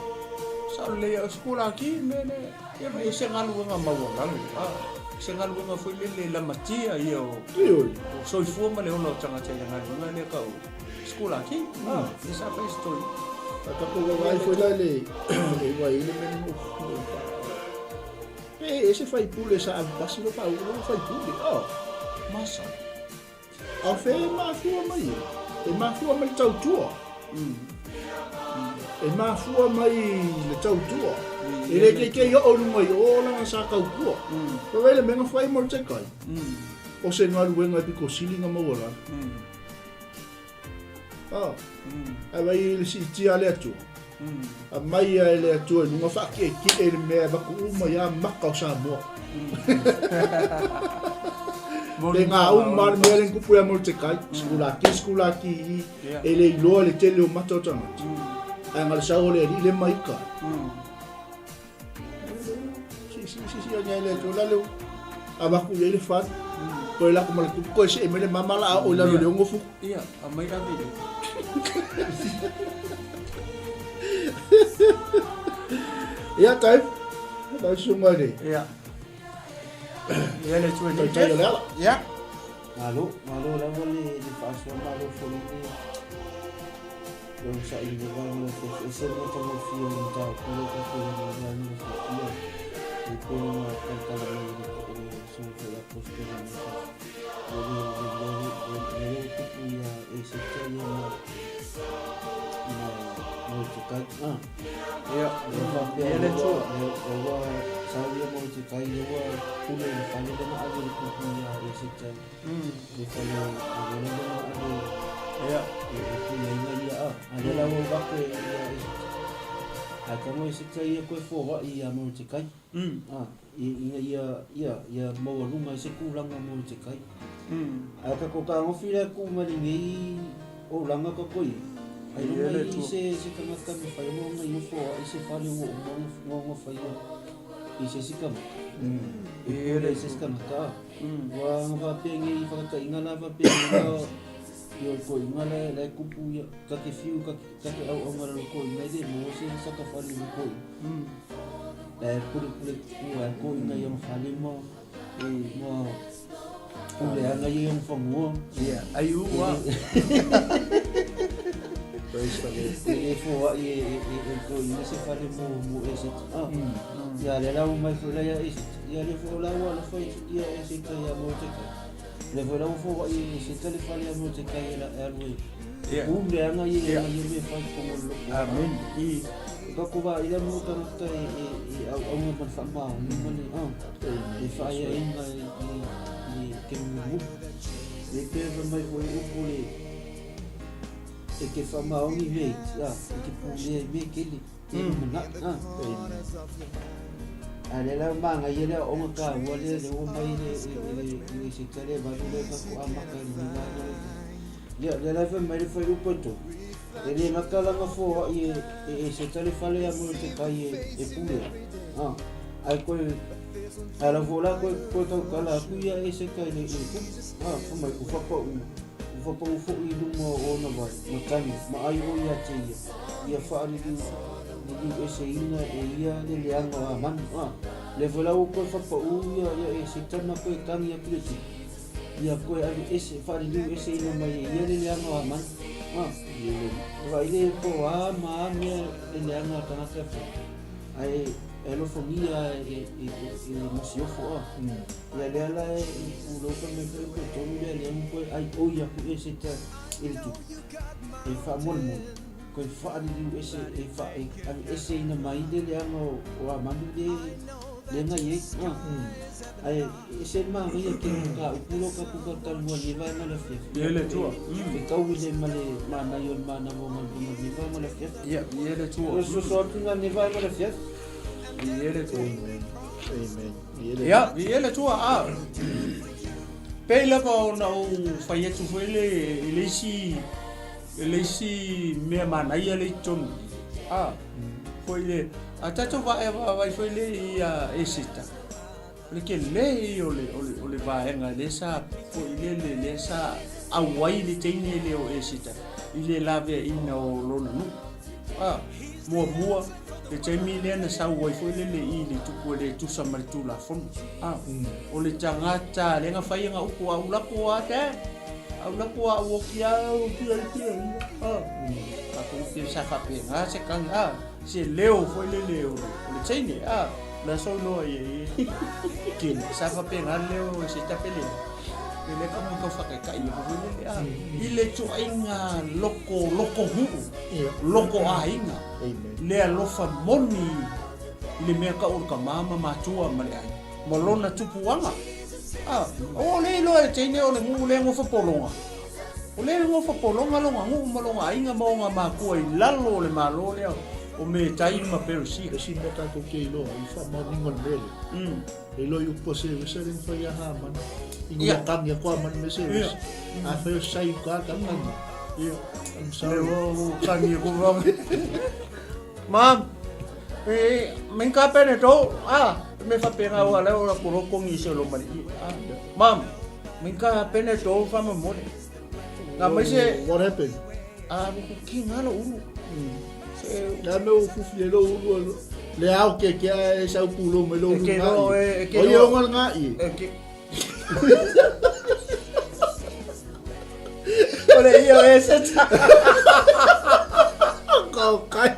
Sa o lelei o sikulaki me le... Ia ma e se galuega maualalo. Ah, se galuega foi lele lamatia ia o... Ioe. O soifua ma le ola o tagata i le galuega lea kau sikulaki. Ah, le sa fai se toi. A tatou vaavaai foi la i le... E ua i le mea na ou Pe e se faipule sa alu pasi lo pau lo faipule. Oh. Masa. A fe e mafua mai e. E mafua mai le tautua. E mafua mai le tautua. E le keikei oo i luga i o lana sa tautua. Pe wai le mea na whai mo le te kai. O se galuega e pito sili na maua lalo. Oh. Ae vai i le siitia a le Atua. Aumai ia e le Atua i luga faakiekie i le mea e avatu uma ia maka o Samoa. Pe ngā uma le mea le kupu ia Mordecai, sikulaki, sikulaki i, e le iloa le tele o mata o tagata. Ae nga le sau o le alii le maika. Si si si si anya le Atua la leo. Avatu i ai le fale. Koe lako ma le tupu, koe see mai le mama la a o i lalo i le ogofu. Ia, aumai ave i Ia, Dave. Lau susuga i le. Ia. Ia le tue Taitai o le ala. Ia. Malo, malo lava le, le faasoa malo foi le le onosai i le vaega o le afiafi. Ese le matagofie o le mataupu lea tatou i ai le vaega o le afiafia e pei ona talatala mai e le le susuga foi Apostola i le afiafi. Ia le le mea le mea lea ua tupu ia Eseta ia ma ma Mordecai. Ah. Ia, Ia faapea ia le lea tua. ua lea lea ua sau ia Mordecai lea ua pule i le fale lea na ave i le pupu ia Eseta le fale o lea na ave Ia. e e puleaina ia a. A lea la ua avatu e ia Eseta. Ae tago Eseta ia koe foai ia Mordecai. A, ina ia, ia, ia maualuga ai se tulaga mo Mordecai. Ae ka ko kagofi lea ku mai lenei olaga ka ko ia. Ai longa i se, se tagata mafai ona ona ia foai se fale ua uma ona ona faia i se isi tagata. E pule i se isi tagata. Ua na faapea nei whakatainga la faapea nei la i o koinga la la e kupu ia ka te whiu ka ka te auaunga la koinga i le mo se saka fale o koinga. La e pule pule ua e koinga i ona fale ma ma pule ana i ona fanua. Ia, ai ua. Praise the Lord. E le foai e e e e koinga se fale mo mo e se ah. Ia le la mai foi la ia e ia le foi la ua alofa ia e se ia mo te kai. Le foi la ua foai e se le fale ia mo te kai e la e alu e. Ia. U le anga ia Ia. ia me fai ko mo loko. Amen. I. Ka ko va i le mo tagata e e e au au ma le faamaoni ma le ah. E faaiaiga i i i ke mumu. Le pe fa mai foi upu le e ke faamaoni me ah, e ke pulea i mea kele. Te lumanai ah. A le la maga ia le aoaoga taua lea le ua mai i le i le i le seta le valu lea tatou amata i lenei vaega lea. Ia, lea la e fai mai le fuaiupu e 3, e le gata lana foai e e Eseta le fale a Moretekai e e pule ai, a, ae toe, ae lau foi la toe, toe tautala atu ia Eseta i le, i le tupu, a, fai mai, ua faapau, ua faapau foi i luma o ona vae, ma tagi, ma ai oi ia te ia, ia faaliliu, liliu eseina e ia le leaga o Hamani, a, lea foi la ua toe faapau ia, ia Eseta ma toe tagi atu i le tupu. Ia koe ave ese, faaliliu eseina mai e ia le leaga o Hamani. A, e vaai le po o a ma a mea le leaga a tagata e fai, ae e alofagia e, e, e, e le masiofo a. Ia lea la e pulou fai mai foi pe tonu lea lea mu koe ai oi aku e se ta i le tupu. E faamolemole, koe faaliliu ese, e fa, e ave eseina mai le leaga o, o Hamani le, le na i ai. A. Ae ese le manaia tele o mataupu lea o tatou talatalanoa i lenei vaega o le afiafi. Ia le Atua. E tau i le ma le manaia o le manava o galuega i lenei vaega o le afiafi. Ia, ia le Atua. O le soso atu i lenei vaega o le afiafi. Ia le Atua. Amen. Amen. Ia le Ia, ia le Atua. A. Pei lava ona ou fai atu foi le i le isi i le isi mea manaia le i totonu. A. Foi le a tatou vaai foi le ia Eseta. O le tele ia o le, o le, o le vaega lea sa foi lele, lea sa auai le teine lea o Esita i le laveaiina o lona nuu. A, muamua, le taimi lea na sau ai foi lele i le tupu e le tusa ma le Tulafono. A, o le tagata lea na fai ana upu, a ulaku a te, a ulaku a uoki a uoki a uoki a. A, tatou upi sa faapena se kagi, a, se leo foi lele o le, o le teine, a. La so loa ia i kene sa faapena le leo o se tapele e le ka mo tau whakaikai e foi lele a i le tuaiga loko loko huu loko aiga le alofa moni i le mea kau o le tama ma matua ma le aiga ma lona tupuaga a o le iloa e teine o le nuu le gofa pologa O le gofa pologa lona nuu ma lona aiga ma ona makua i lalo o le Malo lea o Metai ma Peresia. Le isi mea tatou te iloa i faamaoniga o le mea lea, e iloa i upu a Sevesa lea na fai ia Hamana, ina ia tagi atu Hamana me Sevesa, afai o sai uka ka tagi. Ia. Le o tagi ko vang. Mam, e min ka pene to, a, me fa penga o ala o la kuro kongi se lo mali. Mam, Min ka pene tō whamamore. Ngā mai se... What happened? A, mo ki ngā lo uru. Se... Nā me o fufi e lo uru le ao ke ke a e sau pulo me lo uru ngā i. E ke lo... O ia ngā i. E ke... O le ia e se ta. Kau kai.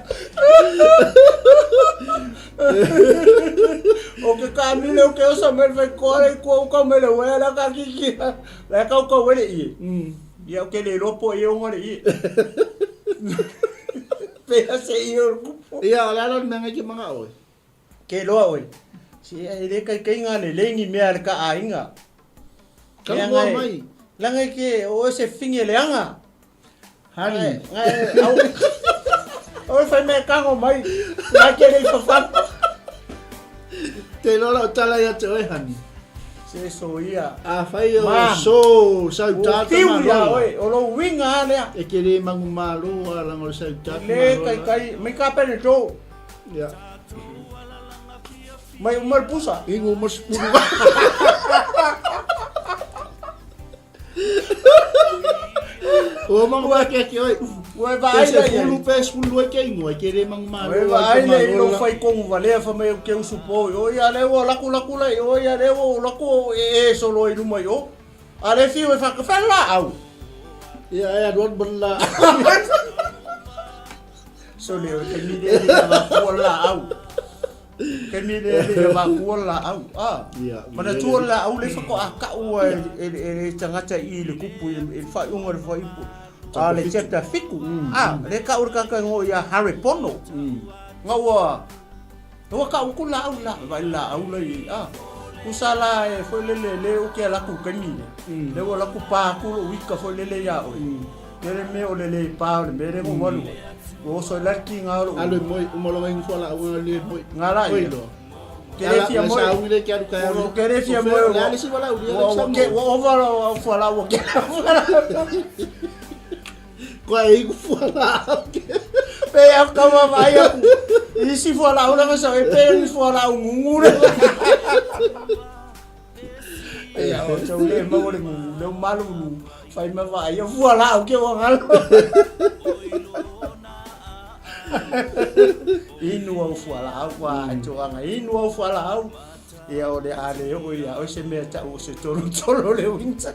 O ke kāmile o ke osa mele fai koa i kua uka mele wea la ka kiki la ka uka wele i. Ia o ke le lopo i onga le i. Pea se i o kupo. Ia, o le ala le mea ngai ke manga oe. Ke loa oe. Si e le kai kai ngā le lengi mea le ka ainga. Ka mua mai. Langa ke o se finge le anga. Honey. Ngai, au, au whai mea kango mai, ngai ke rei whawhana. Te lola o tala ia te oe, honey. Se so ia. A whai o so, sau tata malo. Ia oe, o lo winga a lea. E ke re mangu malo a langa o sau tata malo. Le kai kai, mai ka pene tō. Ia. Mai umar pusa. Ingu mas puru. Ua mangu mai ke ke oi. Ua e vaai la ia. Pe se fulu pe ke ingoa ke re mangu malo. Ua e vaai la i lo fai kongu valea fa mai ke usu po. O ia le ua laku laku la o ia le ua laku e e solo i luma i o. A le fiu e whakawhera la au. Ia e aru aru la. So le o te mire le va la au. Taimi lea e le makua le laau. Ah, Ia, manatua le laau lea faatoa kau e le tagata i le kupu i le faaiuga o le fuaiupu. A le chapter 7. Ah, lea kau le tagata igoa ia Harepono. Nga ua ua kau aku laau la, vaai le laau la i ah. Usa la e foi lele le o ke ala ku kaimi le. Le ua laku pa aku lo wika foi lele ia oe. Tele mea o le le pa o le mea le mo walu. Ua oso i lale ki ngā ro. Alu moi, uma longa ingu fua la ua le moi. Ngā la ia. Ke le fia moi. Sa ui le ke alu kai alu. Ke le fia moi. Le ale si wala ui le sa moi. Ua ova la ua fua la ua ke la fua la. Kua e iku fualaau ke. Pe au ka vaavaai aku i isi fualaau lea na sau e pe ni fualaau gugu lea. Ia o tau le maua le gugu lea malulu fai ma vaai o fualaau ke ua galo. Inu au fualaau ua atoaga inu au fualaau. Ia o le a le oo ia oe se mea tau o se tolotolo le winter.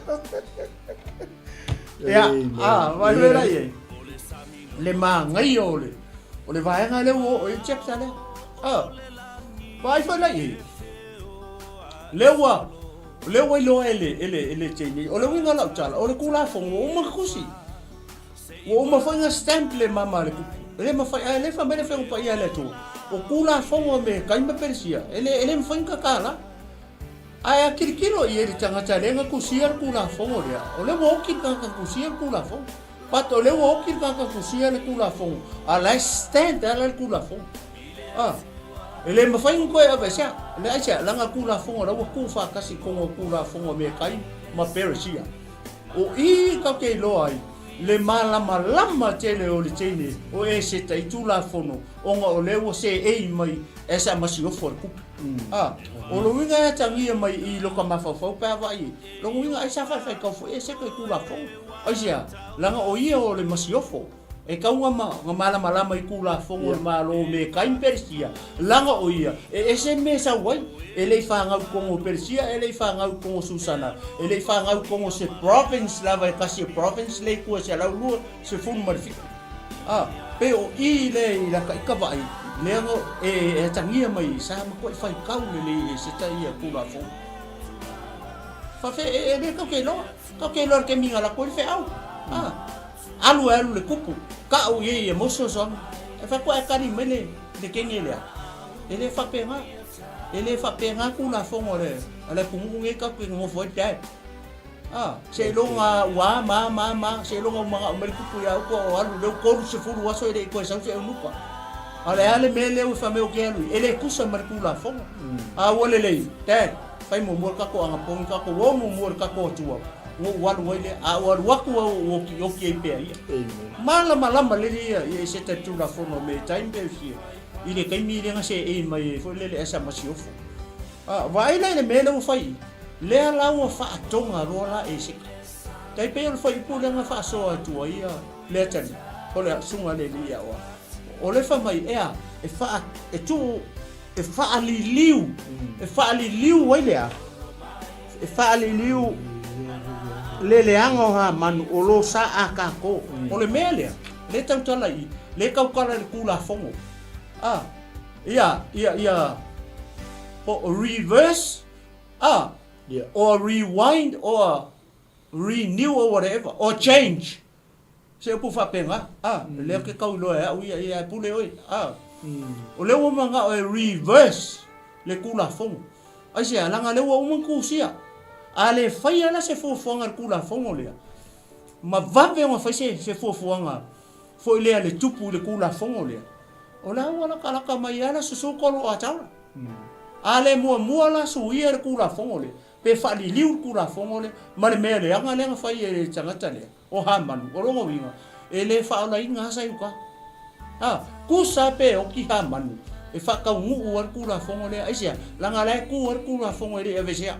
Ia, a, vai loe la i ai. Le magaia o le, o le vaega lea ua oo i le chapter lea. A, vaai foi la i ai. Lea ua, lea ua iloa e le, e le, e le teine. O le uiga o lau tala, o le Tulafono ua uma ona tusi. Ua uma foi ona stamp le mama a le kupu. E le mafai, ae le fai mai le Afioga Paia a le Atua, o Tulafono a me kai ma Peresia, e le, e le mafai ona tatala. Ae a tilotilo i ai le tagata lea na tusia le Tulafono lea, o lea ua oti le tagata na tusia le Tulafono. But o lea ua oti le tagata na tusia le Tulafono, a o la e stand lava la le Tulafono. A, e le mafai ona toe aveesea. Le aisea? Leaga le Tulafono la ua tuufaatasi i totonu o le Tulafono a Mekai ma Peresia. O i tatou te iloa ai le malamalama tele o le teine o Eseta i Tulafono ona o lea ua seei mai as a masiofo a le kupu. A, o lona uiga e atagia mai i lota mafaufau pe a vaai i ai. Lona uiga ai sa faefaitau foi Eseta i Tulafono. Aisea? Leaga o ia o le masiofo. E tau na malamalama i Tulafono o le Malo o Metai ma Peresia, leaga o ia e ese le mea e sau ai. E le i fanau i totonu o Peresia, e le i fanau i totonu o Susana, e le i fanau i totonu o se province lava e tasi e province lea i tua e 127. A, pei o i lea i lata ita vaai, lea na e atagia mai sa matuai faitau lelei e seta ia Tulafono. Faafetai, e le tau te iloa, tau te iloa i le taimi na alu atu ai le feau. A. Alu e alu le kupu, kau i ai e moso soanga. E fai atu ae kali mai le le kene lea. E le faapena. E le faapena Tulafono a le a le atunuu nei tatou te nonofo ai dad. A, seiloga ua ma ma ma, seiloga ua manao mai le kupu ia outou o alu lea ua 30 aso e le i toe sau se eunuka. A o le a le mea lea ua fai mai ou te alu i, e le tusa ma le Tulafono. A ua lelei, dad, fai muamua le tatou anapogi, tatou o muamua i le tatou Atua. Ua ou alu ai lea, a ou alu atu au ou okioki ai pea ia. Malamalama lelei ia ia Eseta i le Tulafono a Metai ma Peresia i le taimi lea na seei mai ai foi lele Esa Masiofo. A, vaai la i le mea lea ua fai i, lea la ua faatoga loa la Eseta. Tai pei o le fuaiupu lea na faasoa atu ai ia le atalii, o le susuga a le alii ia oa. O le fai mai, ea, e faa, e tuu, e faaliliu, e faaliliu ai le a? E faaliliu le leaga o Hamanu o lo sa a kākou. O le mea lea, le tautala i, le tautala i le Tulafono. A, ia, ia, ia, po o reverse, a, or rewind, or renew or whatever, or change. Se upu faapena, a, lea ou te tau iloa e au ia, ia e pule oe, a. O lea ua manao e reverse le Tulafono. Aisea, leaga o lea ua uma ona tusia. A le faia la se fuafuaga i le Tulafono lea, ma vave ona fai se, se fuafuaga foi lea le tupu i le Tulafono lea, o la ua latalata mai lava la susu tolu o Ataola. A le muamua la suia le Tulafono lea, pe faaliliu le Tulafono lea ma le mea leaga lea na fai e le tagata lea, o Hamanu, o lona uiga, e le faaolaina lava Saiuka. A, tusa pe oti Hamanu e faataunuu ai le Tulafono lea. Aisea? Leaga la e tu ai le Tulafono e le i aveesea.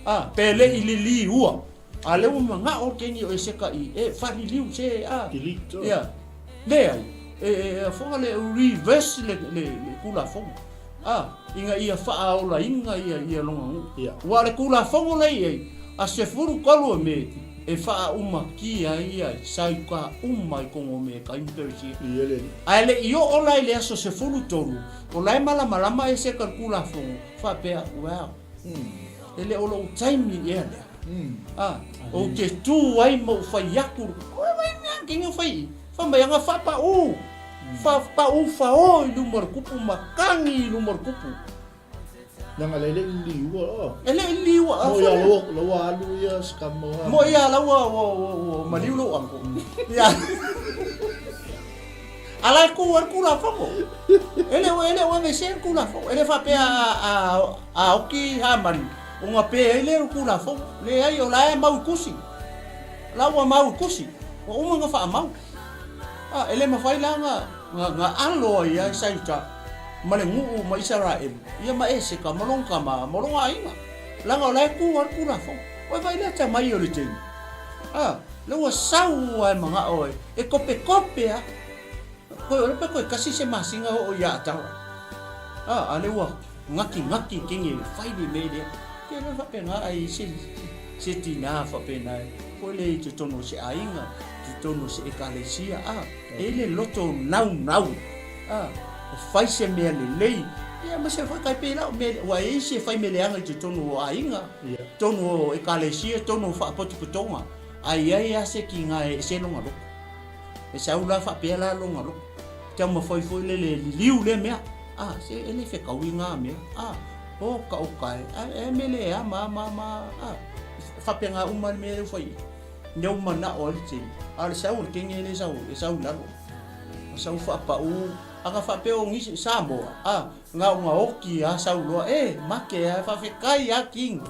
A, pe le i liliua. A lea ua manao le keni o Eseka i e faaliliu se, a, ia, leai, e, e, e foga le reverse le, le, le Tulafono. A, ina ia faaolaina ia, ia lona nuu. Ia. Ua o le Tulafono la i ai, a 13 o Me, e faaumakia ai ia Saiuka uma i totonu o Mekai ma Peresia. Ia le. Ae le i oo la i le aso 13, o la e malamalama Eseka i le Tulafono, faapea, Well, e le o lou taimi ea lea. A, ou te tu ai ma ou fai atu, oi vai mea kini o fai i, fai mai anga faapau, faapau fao i luma o le kupu ma kagi i luma o le kupu. Leaga le le i liua o. E le i liua. Mo ia lau lau alu ia scam o. Mo ia lau ua ua ua maliu lou uncle. Ia. Ala e ku al ku la fogo. E le e le ua vese ku la fogo. E le faapea a a a oki ha manu. O nga pe ai le ku la fogo. Le ai o la e mau kusi. La ua mau kusi. Ua uma ona faamau. A, e le mafai la na, na, na alo ai ia Saita ma le nuu ma Isaraelu, ia ma Eseka ma lona tama ma lona aiga, leaga o la e tu lava le Tulafono. Ua vaai le atamai o le taimi, a, lea ua sau lava e manao e, e kopekope lava. Koe ʻole pe koe kasi se masina hoʻo iā Atara. A, a lea ua gakigaki kini e fai le mea lea. Ke loa faapena ai se, se tinā faapena e koe le i totonu o se aiga, totonu o se ekalesia, a, e le loto naunau, a, e fai se mea lelei. Ia ma se foi kai pēlā o mea, ua e isi e fai mea leaga i totonu o aiga, totonu o ekalesia, totonu o faapotopotoga, a i ai lava se kinā e ese lona loto. E sau la faapea la lona loto. Taumafai foi lele e liliu lea mea. A, se e le fekaui ngā mea. A, o ka o kae, a, e mele e a ma ma ma, a, faapena uma le mea lea ua fai i. Ina ua manao ai le tele. A o le sau o le kenge lea e sau, e sau i lalo. A sau faapau, a na faapea o nisi, Samoa, a, na o na oki a sau loa, e, make a, faafetai a King,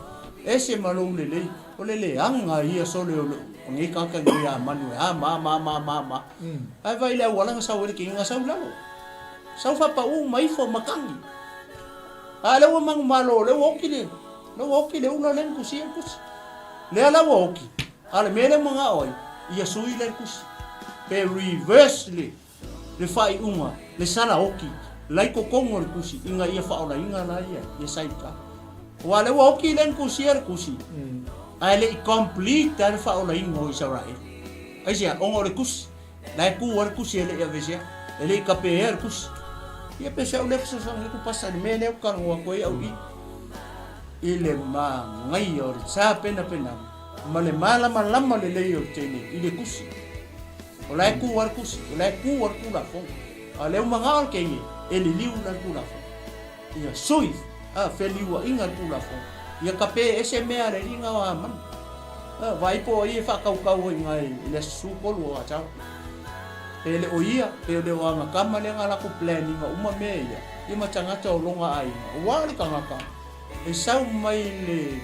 ese ma lou lelei. O le leaga ia sole o lenei tagata nei a manu e a ma ma ma ma ma. Ae vaai i le auala na sau ai le kini na sau i lalo. Sau faapau ma ifo ma kagi. A lea ua manumalo o lea ua oki le lea ua oki le ula lea na tusia le tusi. Lea la ua oki. A o le mea lea ua manao ai, ia sui lea le tusi. Pe reverse le le faaiuga, le sala oki, la i totonu o le tusi, ina ia faaolaina la ia, ia Saita. Aua o lea ua oki lea na tusia le tusi, ae le i complete lava le faaolaina o Isaraelu. Aisea? Ona o le tusi, la e tu lava le tusi e le i aveesea, e le i tapeea le tusi. Ia pe se au lea fesoasoani atu pasa i le mea lea ou te talanoa atu ai au i i le manaia o le tapenapenaga ma le malamalama lelei o le teine i le tusi. O la e tu lava le tusi, o la e tu lava le Tulafono. A o lea ua manao le teine e liliu la le Tulafono. Ia sui, a, feliuaiga le Tulafono. Ia kape ese mea a le alii na o Hamana. A, vaai po o ai e faatautau ai i i le aso 13 o Atara. Pe le o ia, pe le o ana tama lea na latou plan ina uma mea ia, ia ma tagata o lona aiga. Aua o le tagata e sau mai le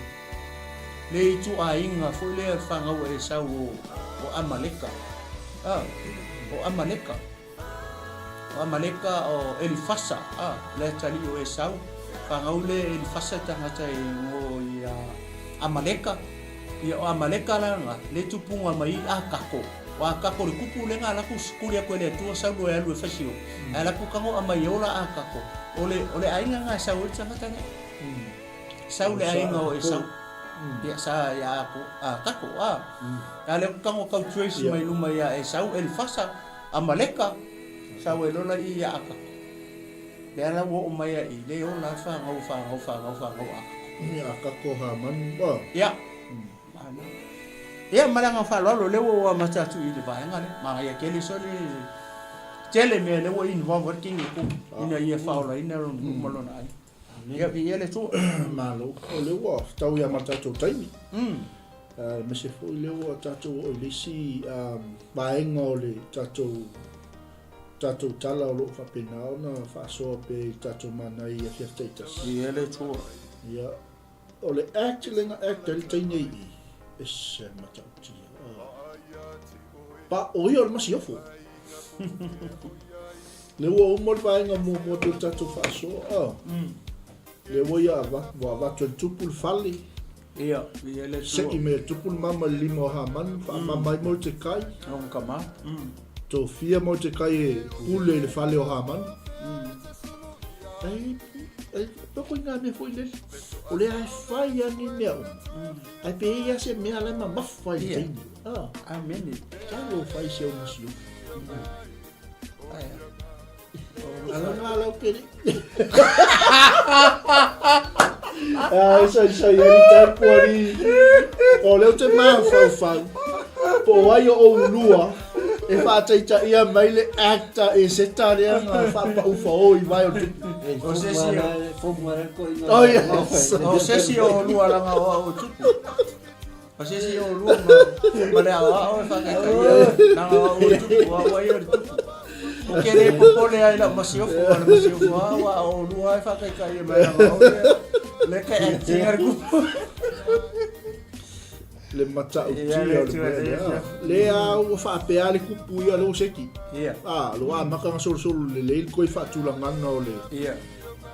le ituaiga foi lea le fanau a Esau o, o Amaleka. A, o Amaleka. O Amaleka o Elifasa, a, le atalii o Esau. Fanau le Elifasa tagata e ngo ia Amaleka. Ia o Amaleka la nga, le tupunga mai i Akako. O Akako le kupu le nga laku sikuli aku e le Atua Saulo e alu e fai sio. Ae laku kango a mai e ola Akako. O le, o le aiga nga e sau ai le tagata lea. Sau le aiga o Esau. Ia sa ia ako a kako a. A le kango kau trace mai luma ia Esau Elifasa Amaleka sau e lola i ia akako. Le ala ua o mai ai le ola whangau whangau whangau whangau a. Ia akako ha manu ba. Ia. Ia ma le agaga faaaloalo lea ua ou amata atu i le vaega lea. Manaia tele sole tele mea lea ua involve ai le kini e ina ia faaolaina lona nuu ma lona aiga. Ia, viia le Atua. Malo. O lea ua tau ia ma tatou taimi. Aemaise foi lea ua tatou oo i le isi vaega o le tatou tatou tala o lo o faapena ona faasoa pea i le tatou manai i afiafi taitasi. Viia le Atua. Ia, o le act lea na act ai le teine i i, ese matautia. Pa, o ia o le masiofo. Lea ua uma le vaega muamua atu o le tatou faasoa. Ah. Lea ua ia ava, ua avatu e le tupu le fale. Ia, ia le tua. Seki me tupu le mama i le lima o Hamanu, faamama ai Mordekai. Lona tama. Tofia Mordekai e pule i le fale o Hamanu. Ai, ai, toko i ngā mea foi lele. O lea e fai a ni mea uma. Ai pe i a se mea la e mamafa i le taimi. Ah. Amene. Talo fai se o masio. Ala ngā lau keri. Ai, sai, sai, ali tapu ali. O leo te mafaufau. Po o ai o oulua e faataitaia mai le actor e seta lea na faapaufa o i vai o tupu. O se isi o O se isi o olua langa o au o tupu. O se isi o olua ma, ma le aoao e whakaitaia. Langa o au o tupu, o au ai o le tupu. O ke le popole ai lau masiofo, o le masiofo a ua o olua e whakaitaia mai langa o lea. Le ka acting a le kupu. Le matautia o le mea lea. Lea ua faapea le kupu ia lea ua seki. Ah, lo amata na solosolo lelei le toe faatulagaga o le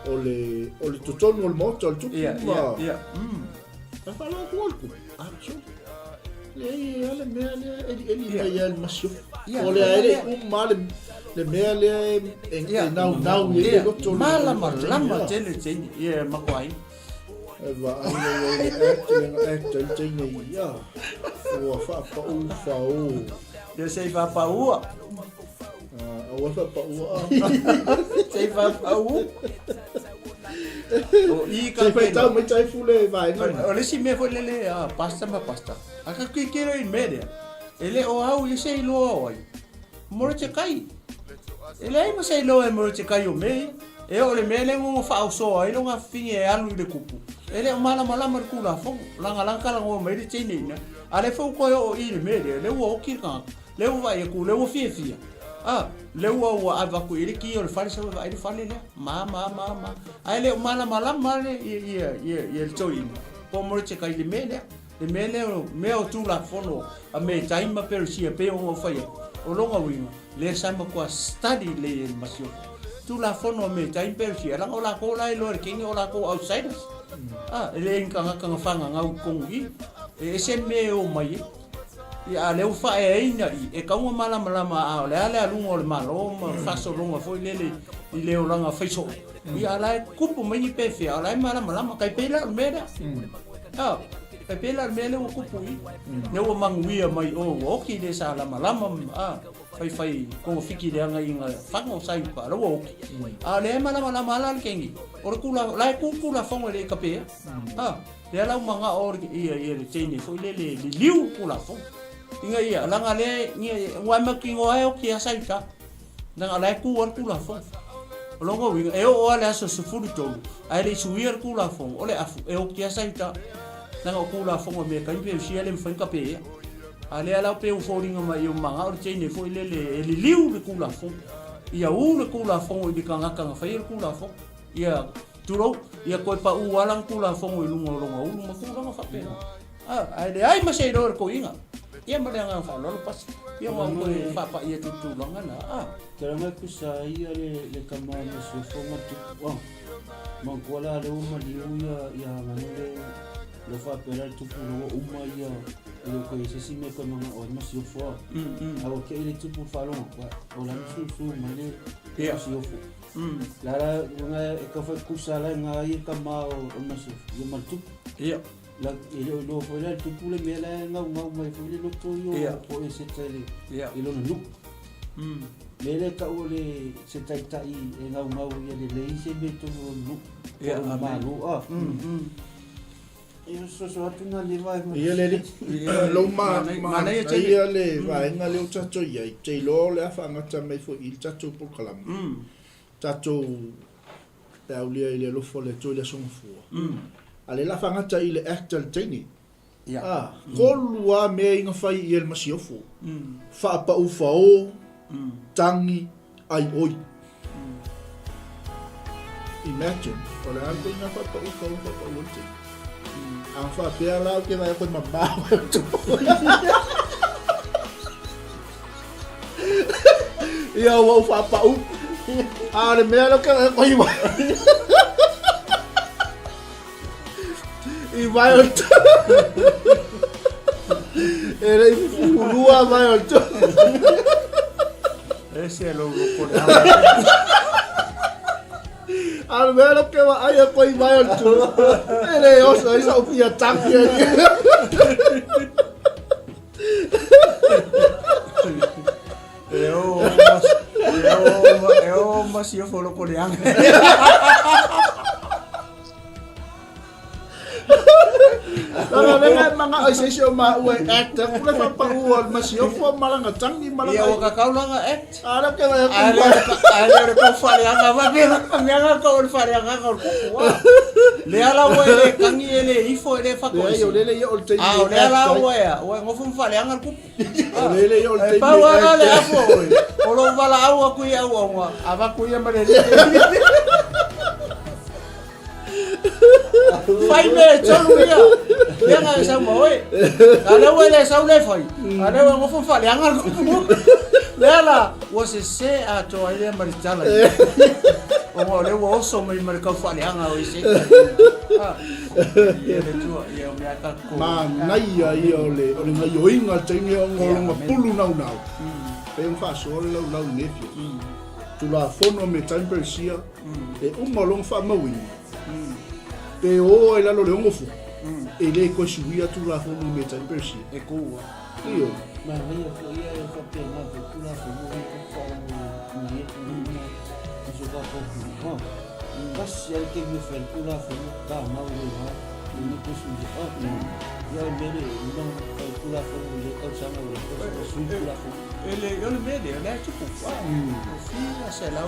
o le o le totonu o le maota o le tupu ma Ae faalogo atu le tupu. Ah, so. Leai e a le mea lea elieli mai ai le masiofo. O le a e le i uma le le mea lea e naunau i ai le loto o le Malamalama tele teine ia e makuaina. E vaai nei ai le act le na act ai le teine i ia. Ua faapau fao. Ia se i faapaua. Aua faapaua. Se i faapaua. O i ka Se i faitau mai Taifu le vaega lena. O le isi mea foi lele a pasta ma pasta. A ka kikiro i mea lea. E le o au ia se iloa o ai. Morotekai. E leai ma se iloa e Morotekai o mea ia. E oo i le mea lea ua faaosoa ai lona fafine e alu i le kupu, e le o malamalama i le Tulafono. Lagalaga talanoa mai le teine i ina, a o lea foi ua toe oo i i le mea lea, lea ua oti le tagata, lea ua vaai atu, lea ua fiafia, a, lea ua ua ave atu i ai le ki o le fale sau e vaai le fale lea, ma, ma, ma, ma. Ae le o malamalama le, ia, ia, ia, ia le toeaina, po o Morotekai i le mea lea. Le mea lea o mea o Tulafono a Metai ma Peresia pei ona ou fai atu, o lona uiga, lea sa matua study lelei e le masiofo. Tulafono a Metai ma Peresia, leaga o latou la e iloa e le teine o latou outsiders. A, e leai ni tagata na fagagau i totonu i i. E ese le mea e o mai ai. Ia, a o lea ua faaeaina i, e tatau ona malamalama a o le a le aluga o le Malo ma faasologa foi lele i le olaga faisoo. Ia, a o la e tupu mai ni pefea, a o la e malamalama. Tai pei la o le mea lea. A, e pēlā le mea lea ua tupu i, lea ua manuia mai o ua oti le sa lamalama, a, faifai togafiti leaga i nga faga o sa i uka, la ua oti. A o lea e malamalama lava la le kengi, o le tula, la e tu le Tulafono e le i kapea. A, lea la ua manao o le, ia, ia le teine foi lele e liliu le Tulafono. Ina ia, leaga lea, ia, ua e mautinoa e oti lava sa i uta. Leaga o la e tu lava le Tulafono. O lona uiga, e oo lava i le aso 13, ae le i suia le Tulafono, o le afu, e oti lava Saita. Leaga o Tulafono a mea taimi Perusia e le mafai ona tapeia. A lea la pei ua foliga mai ua manao le teine foi lele e liliu le Tulafono. Ia u le Tulafono i le tagata na faia le Tulafono. Ia, tulou, ia toe pau lava lana Tulafono i luga o lona ulu ma tulaga faapena. Ae leai ma se iloa i le toeaina. Ia ma le agaga faaaloalo pasi. Ia ua ou toe faapai atu i le tulaga lena. A. Tala mai kusa ia le le tama o Mesiofo ma tupu a. Manatua la lea ua maliu ia ia Hagano le le faapea la le tupu la ua uma ia e le o toe i ai se isi mea e toe manao ai Masiofo a. A ua te'i le tupu i le faalogo atu o la na susu mai le Masiofo. La la e tau fai kusa la i ia tama o Masiofo ia ma le tupu. Ia. La, e le o iloa foi la e le tupu le mea la e gaugau mai foi le loto ia o Eseta i le, i lona nuu. Mea lea e tau o le, se taitai e gaugau ia lelei se mea i totonu o lona nuu. Po o lona malo a. Ia soso atu na le vaega. Ia le alii, lou ma, manaia le vaega lea ua tatou i ai, ou te iloa o le a faagata mai foi i le tatou polokalame. Tatou pe aulia i le alofa o le Atua i le Aso Gafua. A le la faagata i le act a le teine. A, tolu a mea i na fai i ai le masiofo. Faapau fao, tagi, ai oi. Imagine, o le a le teine a faapau fao, faapau ai le teine. A faapea la ou te vaai atu e mamao e Ia ua ou faapau. A o le mea lea ke koe iwa. I vai o tu. E le i fuhulua vai o tu. Ese e lou loko le A le mea lea ke wa ai e koe i vai o tu. E le oso ai sa upia taki e. E o mas, e o e o masiofo loko leaga. Lana lena e mangao i se isi o maua e act aku le faapau o le masiofo ma lana tangi ma lana Ia ua kakau lana act. A lea ke vai aku Ae le ae le o le kau faaleaga va pe mea nga kau o le faaleagaga o le kupu a. Lea la ua e le tangi e le ifo e le Leai, fatoese. o lele ia o le taimi A o e lea act la ai. ua e a, ua e nofo ma faaleaga le kupu. O lele ia o le E taimi pau e lava la act le ai. afu o oe, o lou valaau atu i auauna, avatu ia ma le alii. Fai mea e tolu ia. Lea na e sau ma oe. A lea ua e le sau le fai. A lea ua nofo faaleaga le kupu. Lea la, ua sese atoa ai lea ma le tala ia. Ona o lea ua oso mai ma le kau faaleaga o ese. Ah, ia le tua, ia o mea tatou. Manaia ia o le o le gaioiga le taimi o ngolonga pulu naunau. Pe ona faasoa le laulau i lenei afiafi. Tulafono me time Persia, e uma o lona faamauina, pe o ai lalo le 6 futu, e le toe suia Tulafono me time Persia. E kua. Ioe. Manaia foi ia e faapena foi Tulafono ia e faalogo i e i so tatou atunuu. Tasi lava le taimi e fai ai le Tulafono, tamau le va, e le toe suia. Ia o le mea lea, e uma ona fai le Tulafono i lea tausaga, o lea tausaga sui le Tulafono. E le, o le mea lea, o lea e tupu, ua fia 100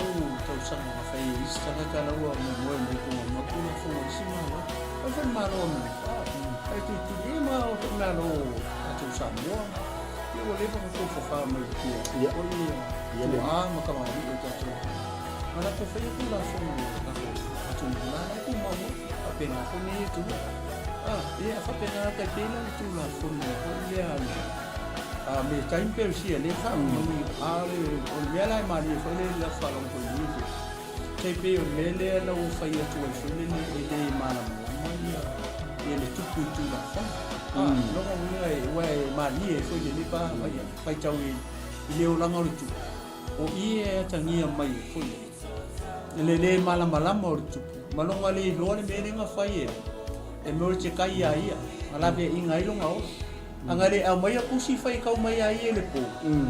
tausaga na fai e isi tagata la ua moemoe mai i luga ma Tulafono a isi Malo. Fai foi le Malo o Amerika, fai tulituli ma o foi Malo tatou Samoa. Ia ua leva ona tofafa mai i tia. O ia tuaa ma kamali'i o tatou. Ma latou faia Tulafono o tatou atunuu la e tumau ai. Faapena foi nei atunuu. Ia faapena tai pei la le Tulafono foi lea a le a me time Peresia lea faamauina. A o le mea la e malie foi lea i lau faalogo foi i nei, tai pei o le mea lea na ua fai atu ai foi lele e le malamalama ia ia le tupu i Tulafono. Lona uiga ua e malie foi lele pa faitau i le olaga o le tupu, o i e atagia mai ai foi lele le le malamalama o le tupu ma lona le iloa le mea lea na fai e e Mordecai ia ia, na laveaiina ai lona ola. Ana le aumaia pusi faitau mai a ia i le po,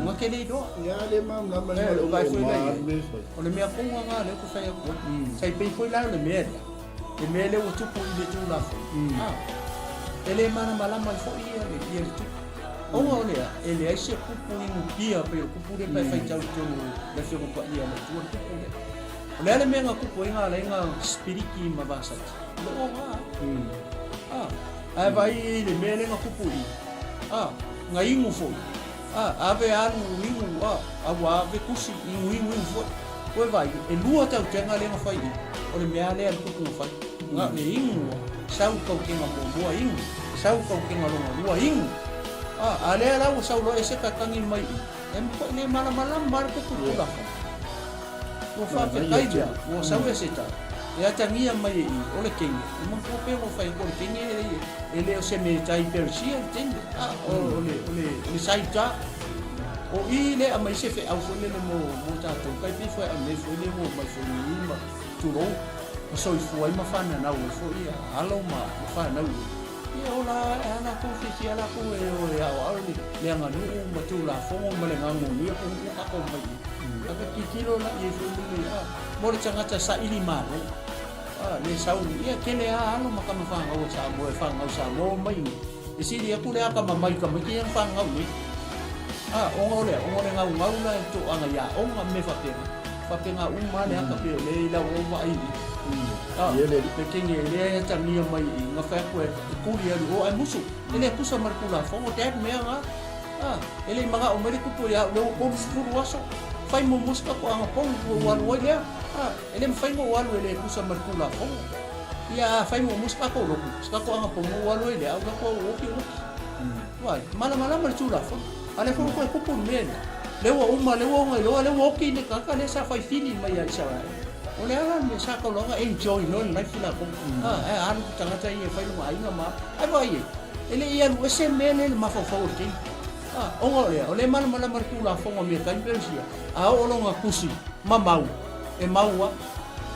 na te le iloa. Ia le malamalama le mea o le fai. O le mea tonu lena lea ou te fai atu ai. Sa i pei foi la o le mea lea, le mea lea ua tupu i le Tulafono, e le malamalama ai foi ia le ia le tupu. Ona o le a, e leai se kupu inupia pei o le kupu lea pe faitau i totonu o le Afioga Paia a le Atua le kupu lea. O le a le mea na kupu ai na ala ai na sipiliki ma vasati? O le oga. Ae vaai i le mea lea na tupu i i, a, na inu foi, a, ave alu inu, a, a ua ave tusi, inu inu inu foi. Ua vaai, e lua tautega lea na fai i i, o le mea lea a le tupu na fai, na o le inu a, sau tautega muamua inu, sau tautega lona lua inu. A, a lea la ua sau loa ese tatagi mai i i, e matuai le malamalama lava le tupu i le Tulafono. Ua faafetai lea, ua sau e se tala, e atagia mai e i, o le teine, e manatua pea ua fai atu o le teine e le o se mea tai Persia le teine, a, o le, o le, o le Saita. O i le aumai se feau foi lele mo, mo tatou, tai pei foi aumai foi le ua omai foi i ma tulou, ma soifua ai ma fananau ai foi ia alo ma, ma fanau i. Ia ola e a latou fiafia latou e o e aoao le, le aganuu ma Tulafono ma le gagonia po ua tatou mai i. Ave tilotilo la i ai foi lele a, mo le tagata saili malo. A, le sau, ia tele a alo ma tama fanau a Samoa e fanau Samoa mai nei. E sili atu le akamamai i tamaiti ia na fanau nei. A, ona o le a? Ona o le gaugau la e toaga i aoga ma mea faapena. Faapena uma lava le ata pei o lea i lau au vaai i A, le kenge lea e atagia mai i na fai atu e tuli alu o ae musu. E le tusa ma le Tulafono dad mea na. A, e le i manao mai le tupu ia au lea ua 30 aso. Fai muamua se tatou agapogi ua ou alu ai lea. A, e le mafai ona ou alu e le tusa ma le Tulafono. Ia, a fai muamua se tatou lotu, se tatou agapogi ou alu ai lea, a ou alu atu au oki oki. Vai, malamalama le Tulafono. A lea foi ua toe tupu le mea lea. Lea ua uma, lea ua ona iloa, lea ua oki le tagata lea sa fai fili mai ia Isaraelu. O le a la le mea sa taulaga enjoy loa le life latou. Ae alu le tagata ia e fai lona aiga ma ae vaai i ai, e le i alu ese le mea lea i le mafaufau o le teine. Ona o lea, o lea e malamalama le Tulafono a Meatai ma Peresia, a oo lona tusi ma mau, e mau lava.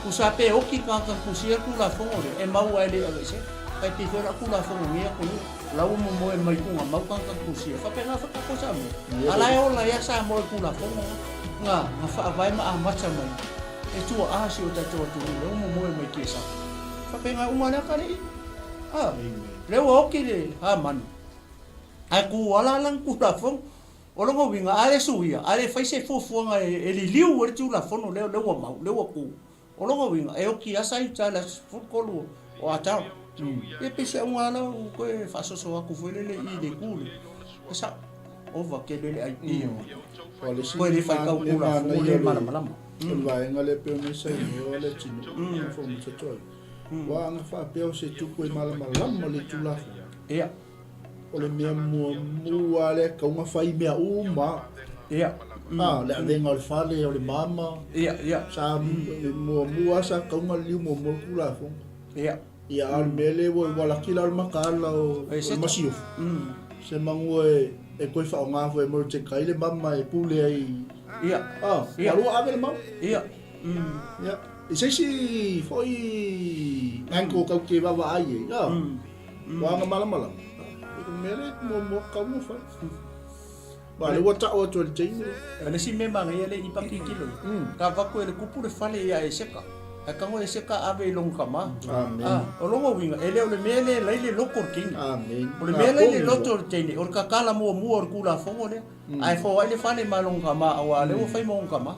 Tusa pe oki le tagata na tusia le Tulafono lea, e mau lava e le aveesea. Tai pei foi o lau Tulafono nei atunuu. La ua momoe mai kuga mau tagata tusia. Faapena foi tatou Samoa. A la e ola ai a Samoa i Tulafono na, na faavae ma amata mai e tuaa si o tatou atunuu lea ua momoe mai Kiesaka. Faapena uma lea atalii. A, lea ua oki le Hamani. Ae ku ala lana Tulafono. O lona uiga, a le suia, a le fai se fuafuaga e liliu ai le Tulafono lea, lea ua mau, lea ua ku. O lona uiga, e oki asa i uta i le aso 13 o Atara. Ia pei se auga lava ua toe faasoso atu foi lele i le itu lea. E sao, ova tele le aipia. Koe le faitau Tulafono le malamalama. O le vaega lea pei ona i saunoa le atunuu, faafofoga atu ai. Ua aga faapea o se tupu e malamalama le Tulafono. Ia. O le mea muamua lea e tatau ona fai mea uma. Ia. Ah, le avega o le fale, o le mama. Ia, ia. Sa muamua sa tatau ona liliu muamua le Tulafono. Ia. Ia, a o le mea lea ua laki la o le makaala o le masiofo. Se manu e toe faaaoga foi e Morotekai le mama e pule ai. Ia. Ah, Ia. ua ave le mama. Ia. Ia. I se isi foi angle kau te vaavaai ai, ah. Ua aga malamalama. I le mea lea muamua tatau ona fai. Ba, lea ua tau atu e le teine. O le isi mea manaia lea i pakikilo i. Ka avatu e le kupu le fale ia Eseka. Ae tago Eseka ave i lona tama. Amen. Ah, o lona uiga, e le o le mea lea e lai le loto o le teine. Amen. O le mea la i le loto o le teine, o le tatala muamua o le Tulafono lea. Ae foai le fale ma lona tama, aua o lea ua fai ma ona tama.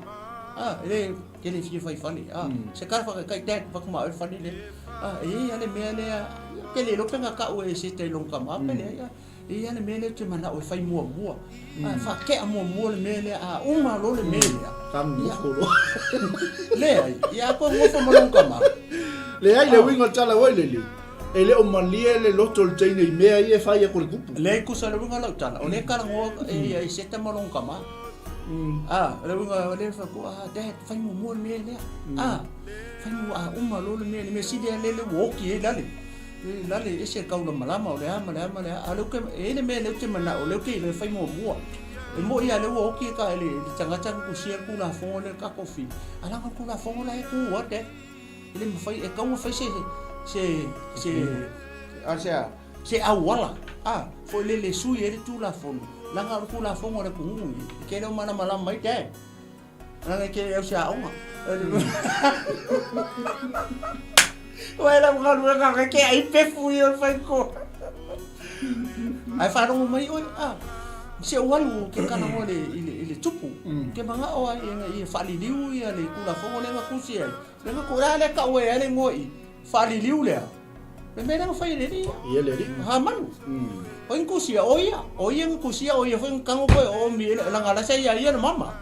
Ah, e le, ke le fia fai fale. Ah, se kala whakaitai dad, whakamā le fale lea. Ah, e iai lava le mea lea, ke le iloa pe na tau e Eseta i lona tama pe leai. Ah, E i ai le mea lea ou te manao e fai muamua. A faatea muamua le mea lea, a uma loa le mea lea. Tanu nofo loa. Leai, ia a koe nofo ma lou tama. Leai, le uiga o le tala ua i lele, e le o malie le loto o le teine i mea ia e fai aku e le kupu. Leai, tusa le uiga o lau tala, o lea e talanoa e ia i seta ma lona tama. A, o le uiga o lea e fai atu, a, dad, fai muamua le mea lea. A, fai muamua, a uma loa le mea, le mea sili lava lea ua oti ai lale. E lale ese le taulamalama o le a ma le a ma le a. A o lea ou te, e i ai le mea lea ou te manao, lea ou te iloa e fai muamua. E moni lava lea ua oti e ka, le, le tagata na tusia le Tulafono lea i le tatou fili, a leaga o le Tulafono la e tu lava dad. E le mafai, e tatau ona fai se, se, se, a se a, se auala, a, foi lele e sui ai le Tulafono, leaga o le Tulafono a le atunuu lenei, e te le o malamalama ai dad. Leaga e te le au se aoga. Ua e lau galuega ke ke ai pefu ia o le faikoa. Ae faalogo mai oe, a, se ou alu ou te talanoa i le, i le, i le tupu. Ke manao ai ina ia faaliliu ia le Tulafono lea na tusi ai. Lea na tu, o le a lea tau ai le igoa i i? Faaliliu lea. Le mea lea na fai e le alii ia. Ia le alii. Hamanu. O ai na tusia? O ia. O ia na tusia, o ia foi na tago koe o omi e leaga la sa ia ia le mama.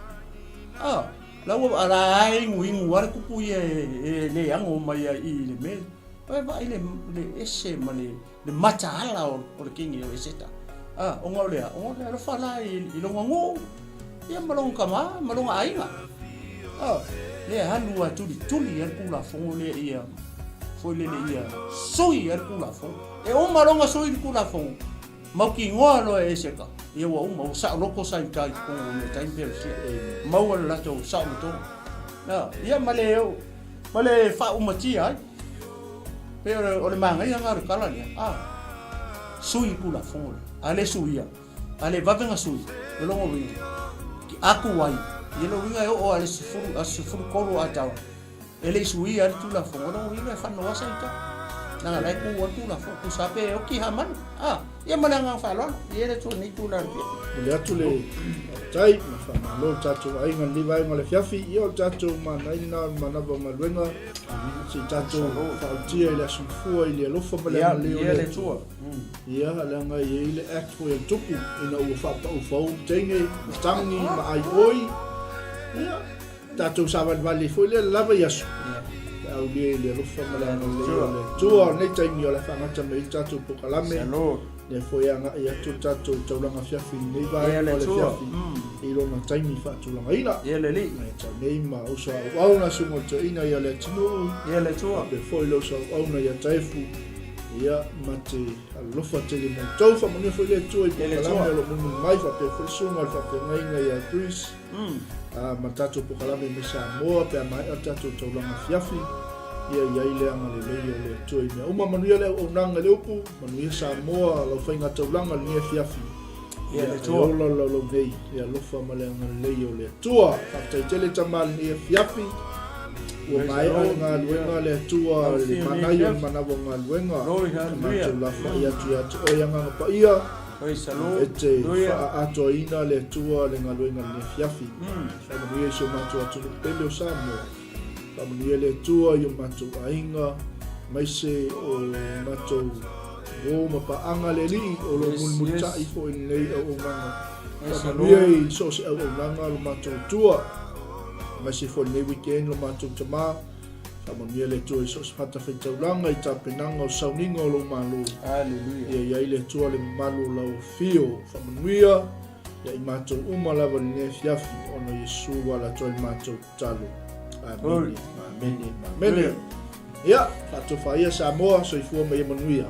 Ah, la ua ala ai inu inu a le kupu ia e le ano mai ai i le mea. Oi vaai le le ese ma le le mataala o o le kingi o Eseta. Ah, ona o le a? Ona o le alofa la i i lona nuu. Ia ma lona tama, ma lona aiga. Ah, lea alu a tulituli ai le Tulafono lea ia, foi lele ia sui ai le Tulafono. E uma loa ona sui le Tulafono, mautinoa loa e Eseka, ia ua uma, ua saoloto sa i uta i totonu o mea taimi pe o sia. Maua le latou saolotoga. Ah, ia ma le, ma le faaumatia ai. Pei o le, o le manaia lena o le tala lea, ah, sui le Tulafono lea. A le suia, A le vave na sui, o lona uiga, ki atu ai, ia lona uiga e oo a le sefulu, aso 13 o Atawa, e le i suia ai le Tulafono, o lona uiga e fanoa sa ita. Leaga la e tu ai le Tulafono, tusa pe e oti Hamanu. A, ia ma le agaga faaaloalo, ia le Atua nei tula le fiafi. Momoli atu le faafetai ma faamalo i le tatou aiga i lenei vaega o le afiafi. Ia o le tatou manaina o le manava o galuega, se i tatou faaulutia i le aso mafua i le alofa ma le agalelei o le Atua. Ia, leaga e i ai le Act foi a le Tupu, ina ua faapaufau teine, matagi ma aioi, ia, tatou savalivali ai foi lea le lava i aso, pe a aulia i le alofa ma le agalelei o le Atua. O lenei taimi o le a faagata mai ai le tatou polokalame, lea foi e agai atu le tatou taulaga afiafi i lenei vaega o le afiafi i lona taimi faatulagaina. Ae tau nei ma uso auauna susuga o le toeaina ia Leatinuu, faapea foi le uso auauna ia Taefu, Ia, ma te alofa tele ma outou. Faamanuia foi le Atua i polokalame o lo o mulimuli mai, faapea foi le susuga o le faafeagaiga ia Bruce, ma le tatou polokalame mai Samoa, pe a maea le tatou taulaga afiafi, ia i ai le agalelei o le Atua i mea uma. Manuia le auaunaga i le upu, manuia Samoa, lau faiga taulaga i lenei afiafi. Ia le E Atua. ola le laulau nei, le alofa ma le agalelei o le Atua. Faafetai tele tama i lenei afiafi. Ua maea le galuega a le Atua, le manaia o le manawa o galuega. E matou lafoai atu ia te oe Agaga Paia, e te faaatoaina le Atua le galuega i lenei afiafi. Faamanuia i si o matou atunuu pele o Samoa. Faamanuia le Atua i o matou aiga, aemaise o matou uo ma paaga le Alii o lo o mulimulitai foi i lenei auaunaga. Faamanuia i so o se auaunaga lo matou Atua, aemaise foi lenei weekend lo matou tama. Faamanuia le Atua i so o se fatafaitaulaga i tapenaga o sauniga o lou Malo. Aleluia. Ia i ai le Atua le mamalu o lau afio. Faamanuia ia i matou uma lava i lenei afiafi ona o Iesu ua ala atu ai le matou tatalo. Amene, amene, amene. Ia, faatofa ia Samoa, soifua ma ia manuia.